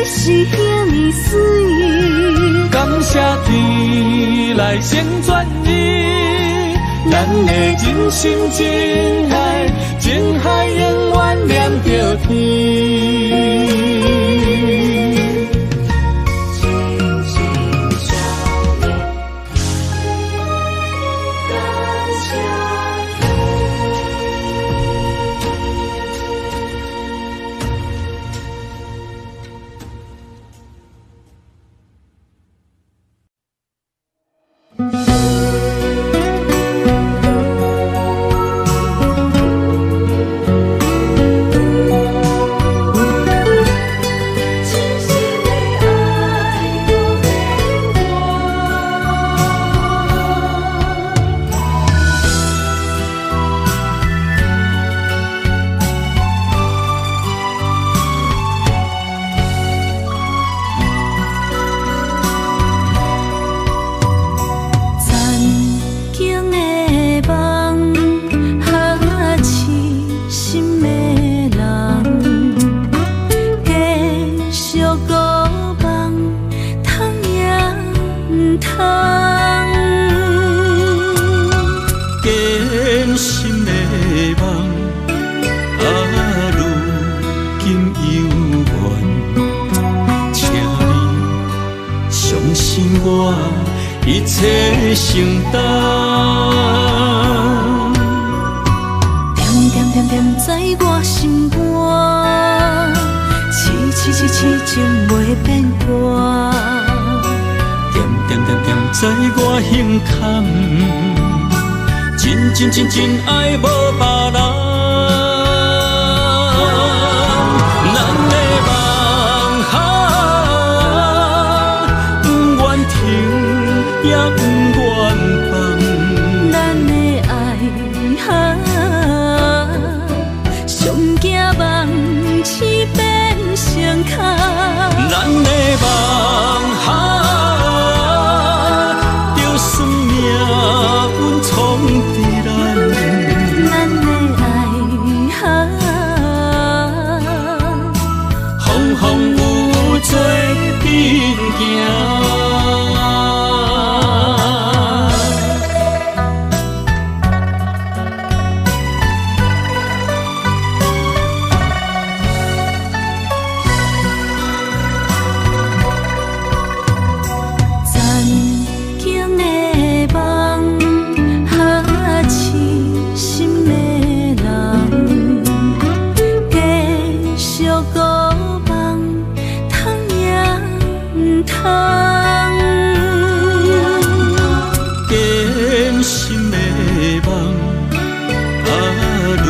是遐呢媠，感谢天来成全伊，咱的真心真爱，情海永远连著天。信我，一切承担。恬恬恬恬在我心肝，痴痴痴痴情袂变卦。恬恬恬恬在我胸坎，真真真真爱无别人。咱的梦哈，不愿停也不愿放。咱的爱哈，上惊梦醒变成空。咱的梦哈，就算命运创治咱。咱的爱哈，风风雨雨做阵行。曾经的梦，哈，痴心的人，继续孤梦，通也毋通。坚心的梦，啊，如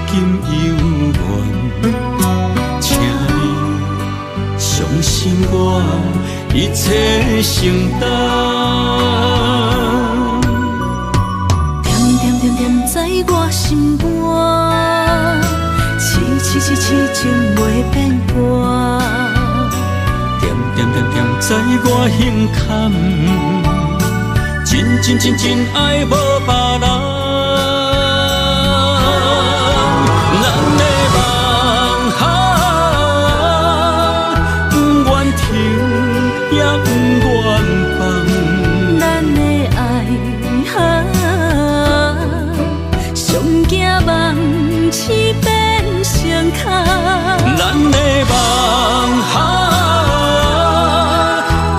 今犹原，请你相信我，一切承担。恬恬恬恬在我心肝，痴痴痴痴情袂变卦。恬恬恬恬在我胸坎，真真真真爱无别人。咱的梦哈，不愿停也不愿放。咱的爱哈，上惊梦醒变成空。咱的梦哈，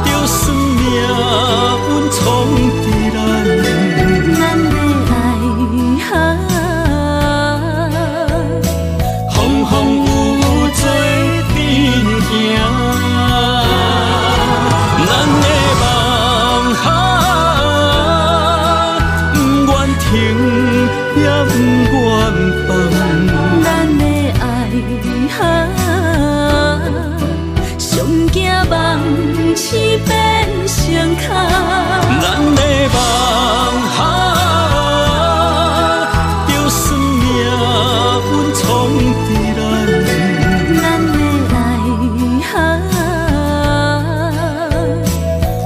就算命运创治咱。咱的爱哈，风风雨雨做阵行。咱的梦哈，不愿停也不愿放。咱的爱哈，上惊梦醒变成空。咱的梦哈，就算命运创治咱。咱的爱哈，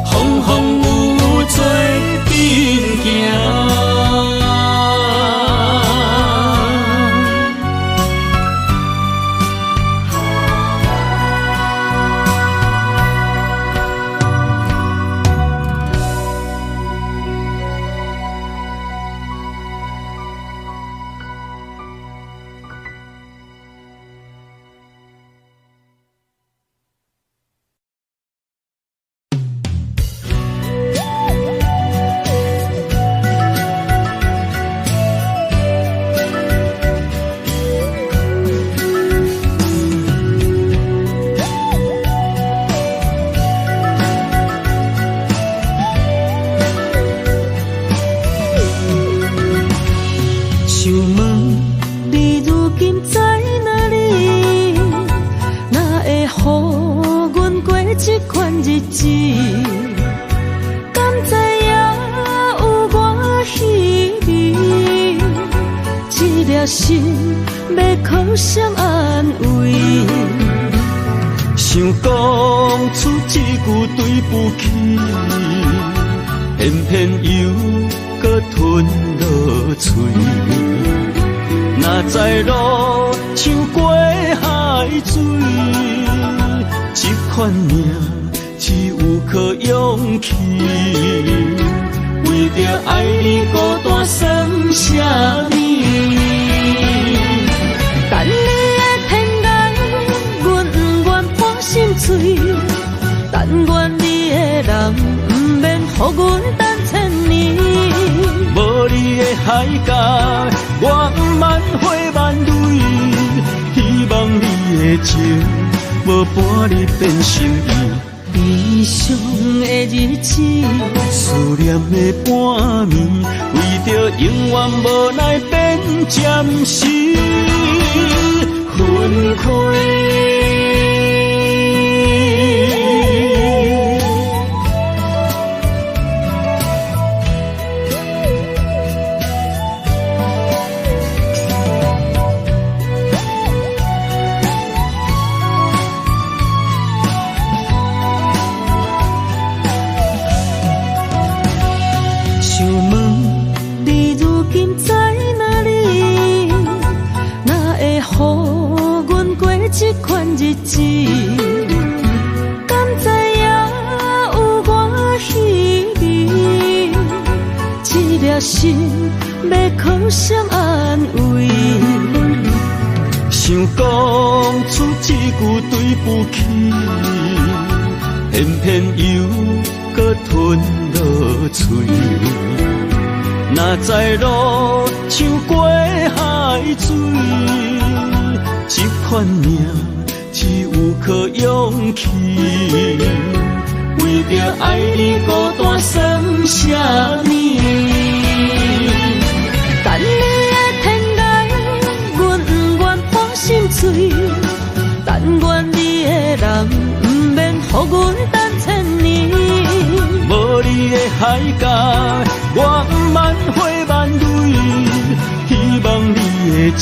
风风雨雨做阵行。想问你如今在哪里？哪会予阮过这款日子？敢知影有偌稀微？这粒心欲靠谁安慰？想讲出这句对不起，偏偏又阁吞落喙。哪知路像过海水，这款命只有靠勇气。为著爱你孤单算啥物？等你的天来，阮不愿破心碎，但愿你会人，毋免予阮等千年。无你的海角，我毋茫花万蕊。希望你的情无半日变心意。悲伤的日子，思念的半暝，为著永远无奈变暂时分开。想问你如今在哪里？哪会予阮过这款日子？敢知影有偌稀微？这粒心欲靠谁安慰？想讲出这句对不起，偏偏又阁吞落喙。哪知路像过海水，这款命只有靠勇气。为著爱你孤单算啥物？等你的天涯，阮不愿破心碎。但愿你的人，毋免予阮等千年。无你的海角，我毋茫花万蕊。希望你的情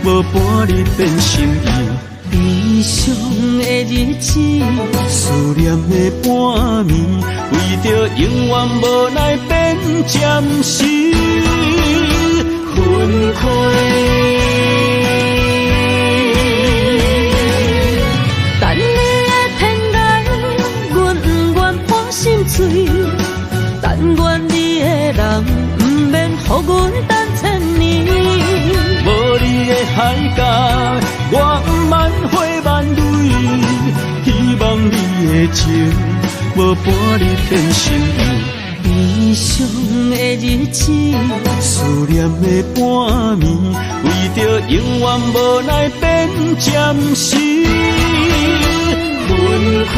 无半日变心意。悲伤的日子，思念的半暝，为著永远无奈变暂时分开。等你的天涯，阮不愿破心碎。但愿你的人，毋免予阮等千年。无你的海角，我毋茫花万蕊。希望你的情无半日变心意。悲伤的日子，思念的半暝，为著永远无奈变暂时分开。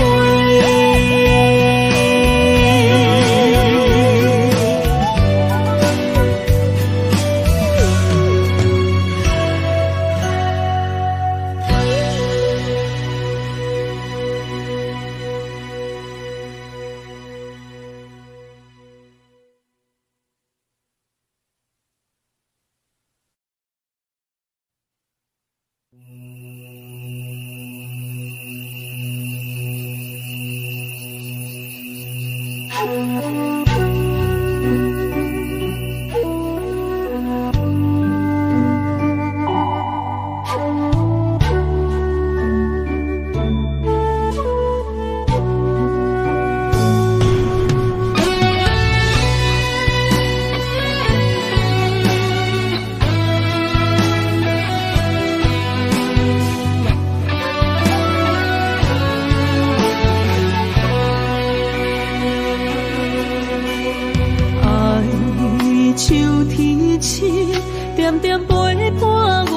点点陪伴月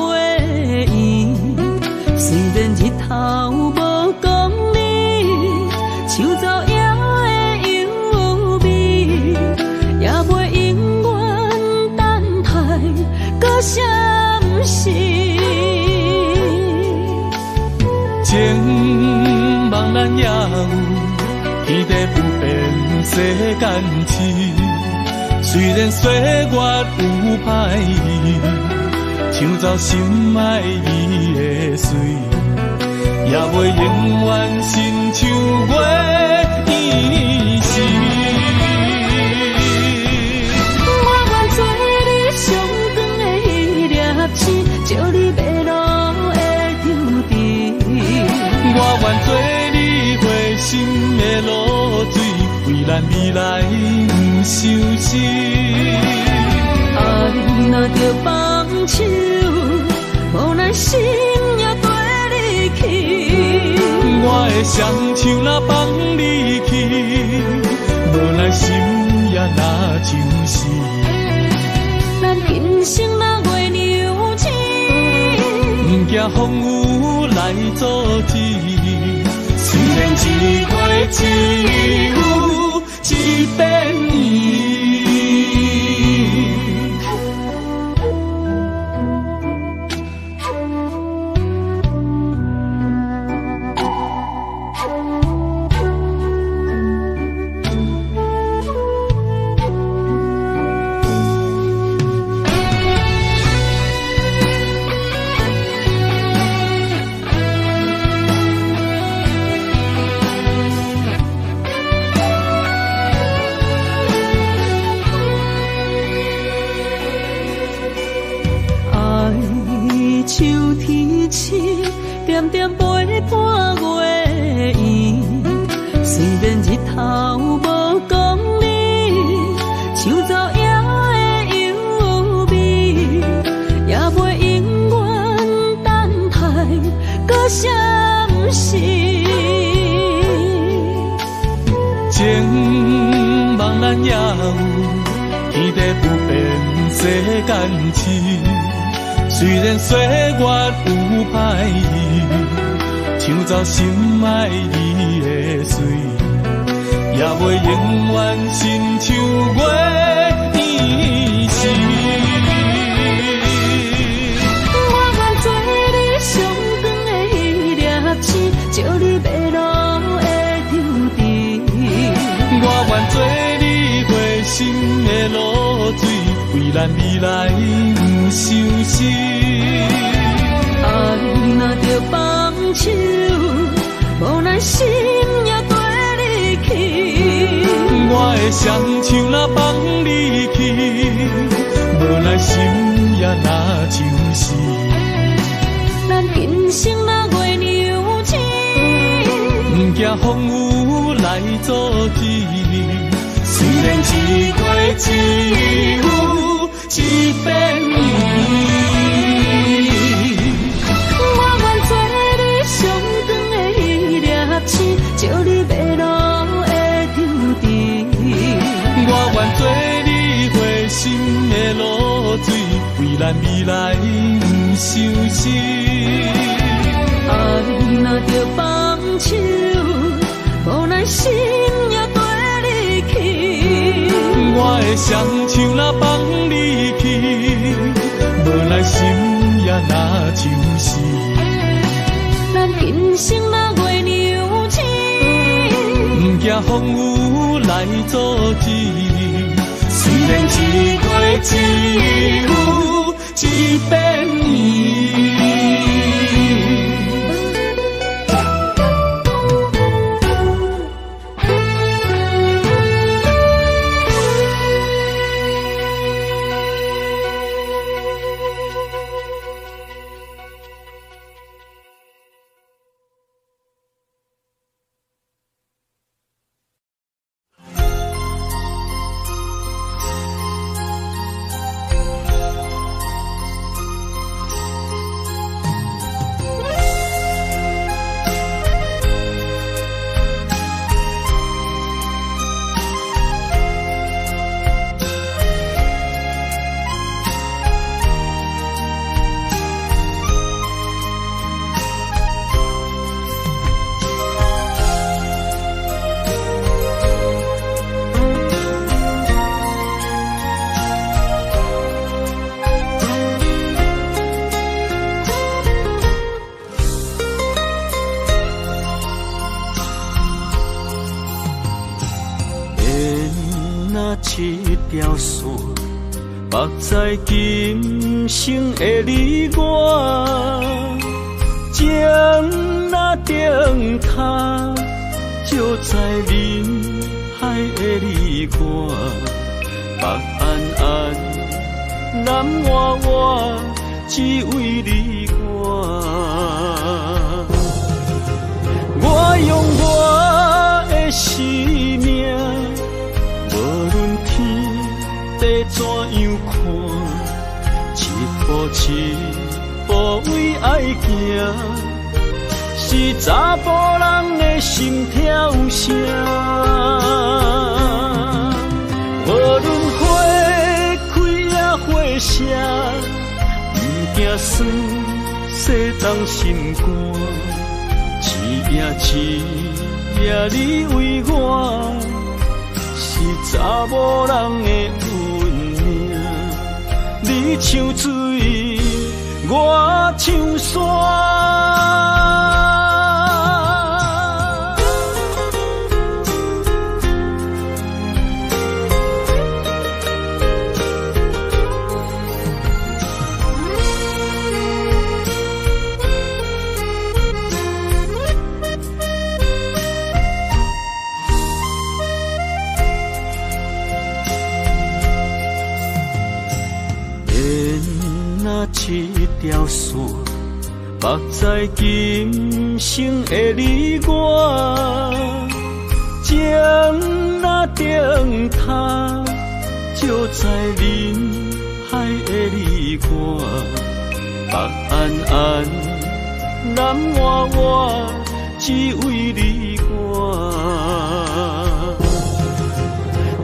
圆，虽然日头无光明，像走影的幽微，也袂永远等待搁相识。情梦咱也有，天地不变世间痴。虽然岁月有歹意，抢走心爱伊的水，也袂永远亲像月圆时。我愿做你上光的彼粒星，照你迷路的抽屉。我愿做你花心的露水，为咱未来不相思。爱若著放手，无奈心也缀你去。我的双手若放你去，像是。咱今生若月娘亲，毋惊风雨来阻止。虽然一过只有一遍圆。点点陪伴月圆，虽然日头无光明，像昼夜的幽微，也袂永远等待搁相识。情梦咱也有，天地不变世间事。虽然岁月有歹意，抢走心爱你的水，也袂永远亲像月圆时。我愿做你上长的彼粒星，照你迷路的抽屉。我愿做你花心的露水，为咱未来不相思。爱若著放手，无奈心也缀你去。我的双手若放你去，无奈心也若像是。咱今生若月娘亲，毋惊风雨来阻止。虽然一过只有一遍圆。我愿做你上长的彼粒星，照你迷路的抽屉。我愿做你花心的露水，为咱未来不相思。爱若著放手，无奈心也缀你去。我的双手若放你去，无奈心也若像是。咱今生若月娘亲，毋惊风雨来阻止。虽然一过只有一遍圆。条线，目在今生的你我，情若灯塔，照在人海的你我，北安安，南活活，只为你我。我用我的生命，无论天地怎样看，一步一步为爱行，是查埔人的心跳声。无论风惊酸，世东心肝。一夜一夜你为我，是查某人的运命。你像水，我像山。一条线，目在今生的你我，情若灯塔，照在人海的你我，北安安，南活活，只为你我。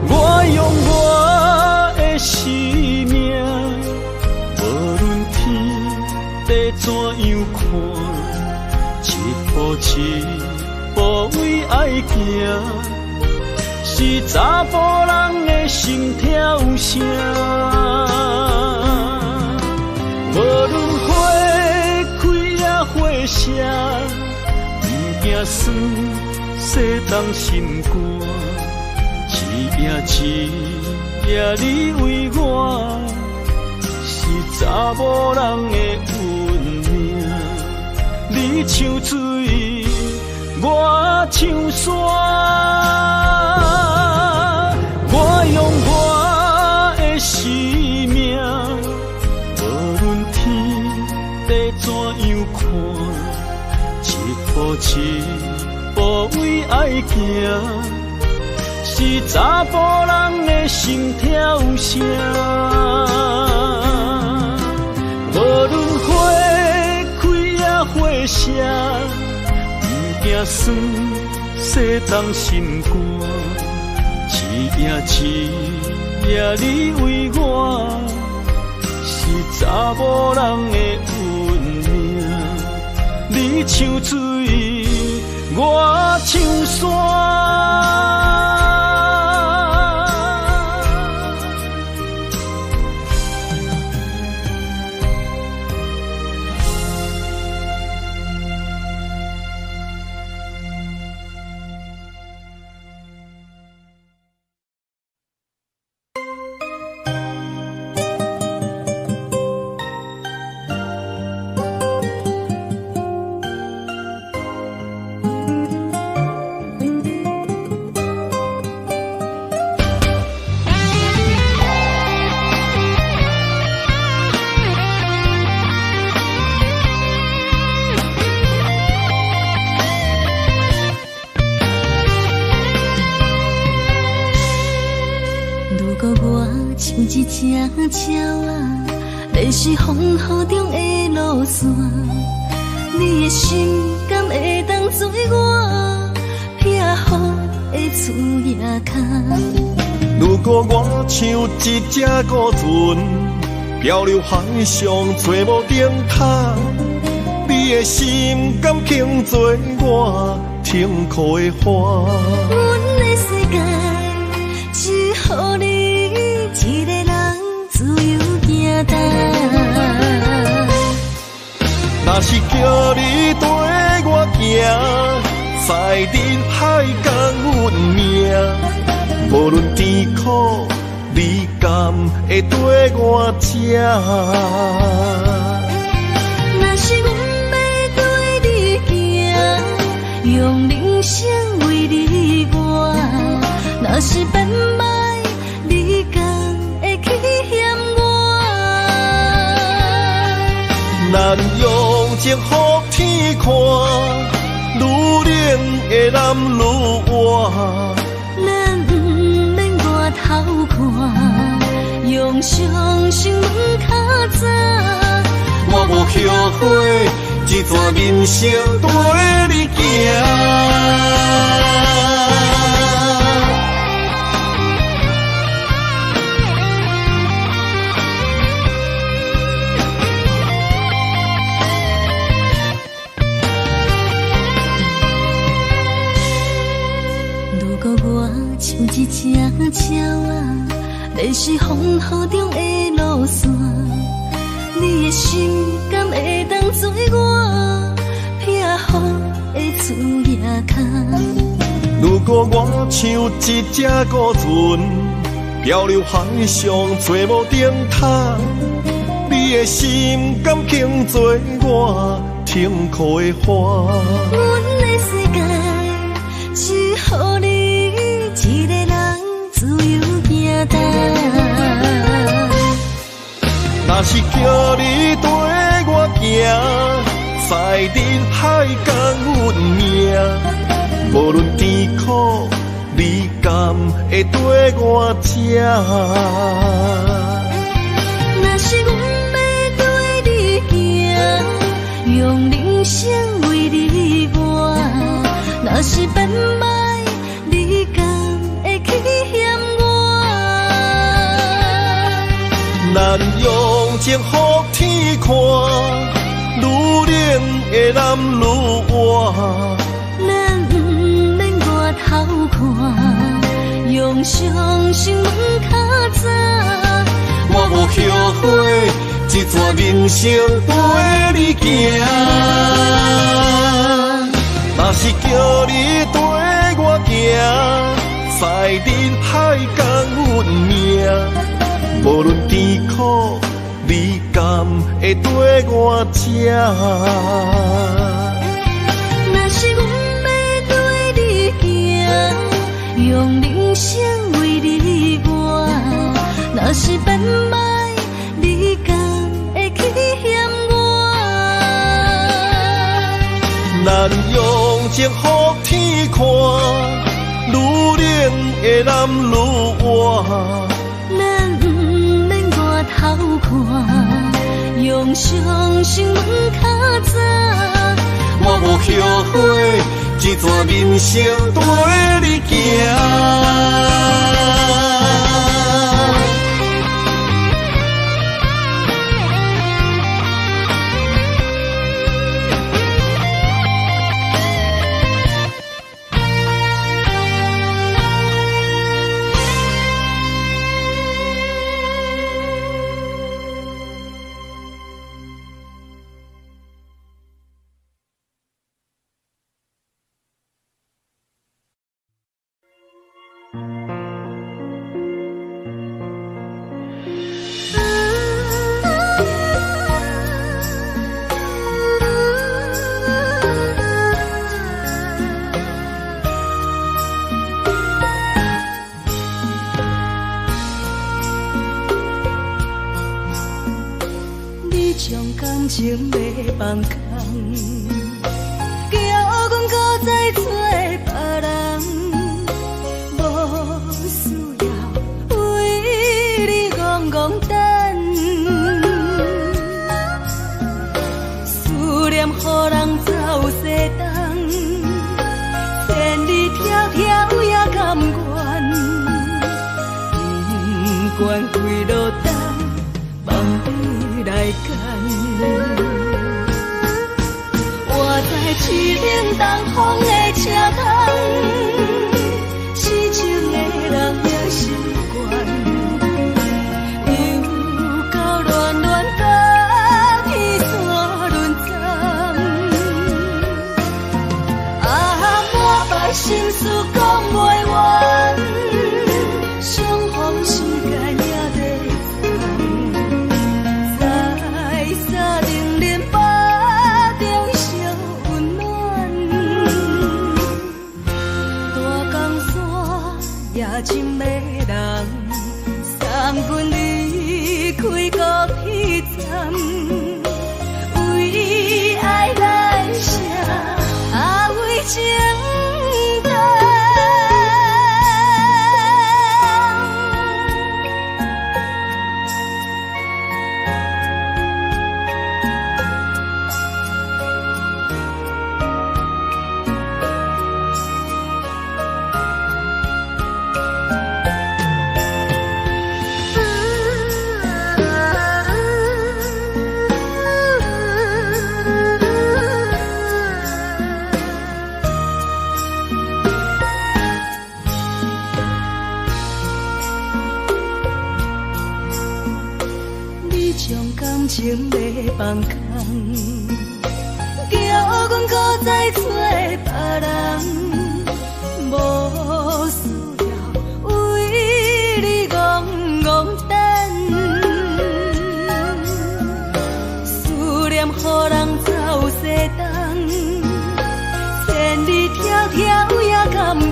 我用我的生命。地怎样看，一步一步为爱行，是查埔人的心跳声。无论花开抑花谢，不惊酸，世东心肝。一夜一夜你为我，是查某人的运命。你像水，我像山。我用我的生命，无论天地怎样看，一步一步为爱行，是查埔人的心跳声。无论花开抑花谢，不惊酸，世东心肝。一夜一夜你为我，是查某人的运命。你像水，我像山。一只鸟仔，迷失风雨中的路线，你的心敢会当做我避雨的厝攑跤？如果我像一只孤船，漂流海上找无灯塔，你的心敢肯做我停靠的岸？阮的世界只予你一个人自由行动。若是叫你跟我行，在人海共阮命，无论甜苦，你敢会跟我吃？若是阮欲跟你行，用人生为你活，若是变歹，你敢会去嫌我？咱用情予天看，愈冷的男愈活。咱毋免外头看，用相信问较早。我无后悔，这段人生跟你行。果我像一隻鳥仔，迷失風雨中的路線，你的心敢會當做我避雨的厝仔跤？如果我像一隻孤船，漂流海上找無燈塔，你的心敢肯做我停靠的岸？阮的世界只予你一个人自由行動。若是叫你綴我行，在人海讲阮命，無論甜苦，你敢會綴我這？若是阮欲綴你行，用人生為你活；若是變歹，你敢會去嫌我？咱用情予天看，愈冷的男愈活。咱毋免外頭看，用相信問較早。我無後悔，這段人生綴你行。若是叫你綴我行，在人海講阮命，無論甜苦，你敢會綴我這？若是阮欲綴你行，用人生為你活；若是變歹，你敢會去嫌我？咱用情予天看，愈冷的男愈活。咱毋免外頭看，用相信問較早。我無後悔，這段人生綴你行。你將感情欲放空，叫阮閣再找別人，無需要為你戇戇等，思念予人走西東，千里迢迢也甘願，不管几落冬，望你來牵。我在凄冷東風的車窗，痴情的人也心悬，又到暖暖甲天山轮转，啊，满腹心事讲袂完，相逢时间也短暂，在三零零八中相温暖，大江山也真迷人，送阮离开高铁站，為愛來寫，啊為情等。情欲放空，叫阮搁再揣别人，無需要為你戇戇等。思念予人走西東，千里迢迢也甘願，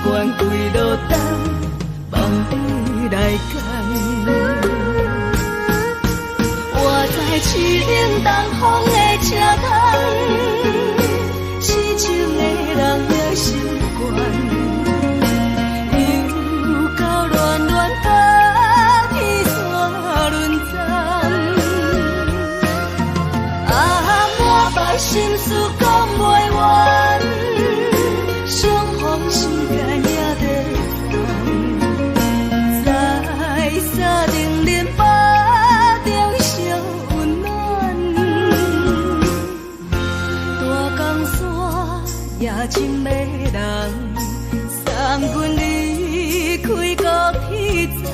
不管幾落冬，放你來揀。我知凄冷東風的車窗，痴情的人也習慣。又到暖暖甲天山輪轉，啊，滿腹心事講袂完，相逢時間也在藏，在三重林腹中相溫暖。大江山也情迷人，送阮離開高鐵站，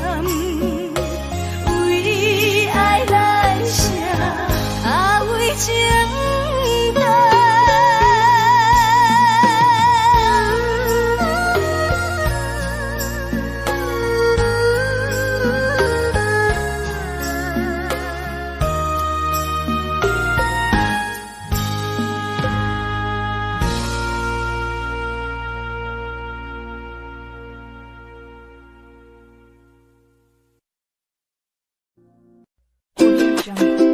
為愛來寫，啊為情等。 Audio Jungle.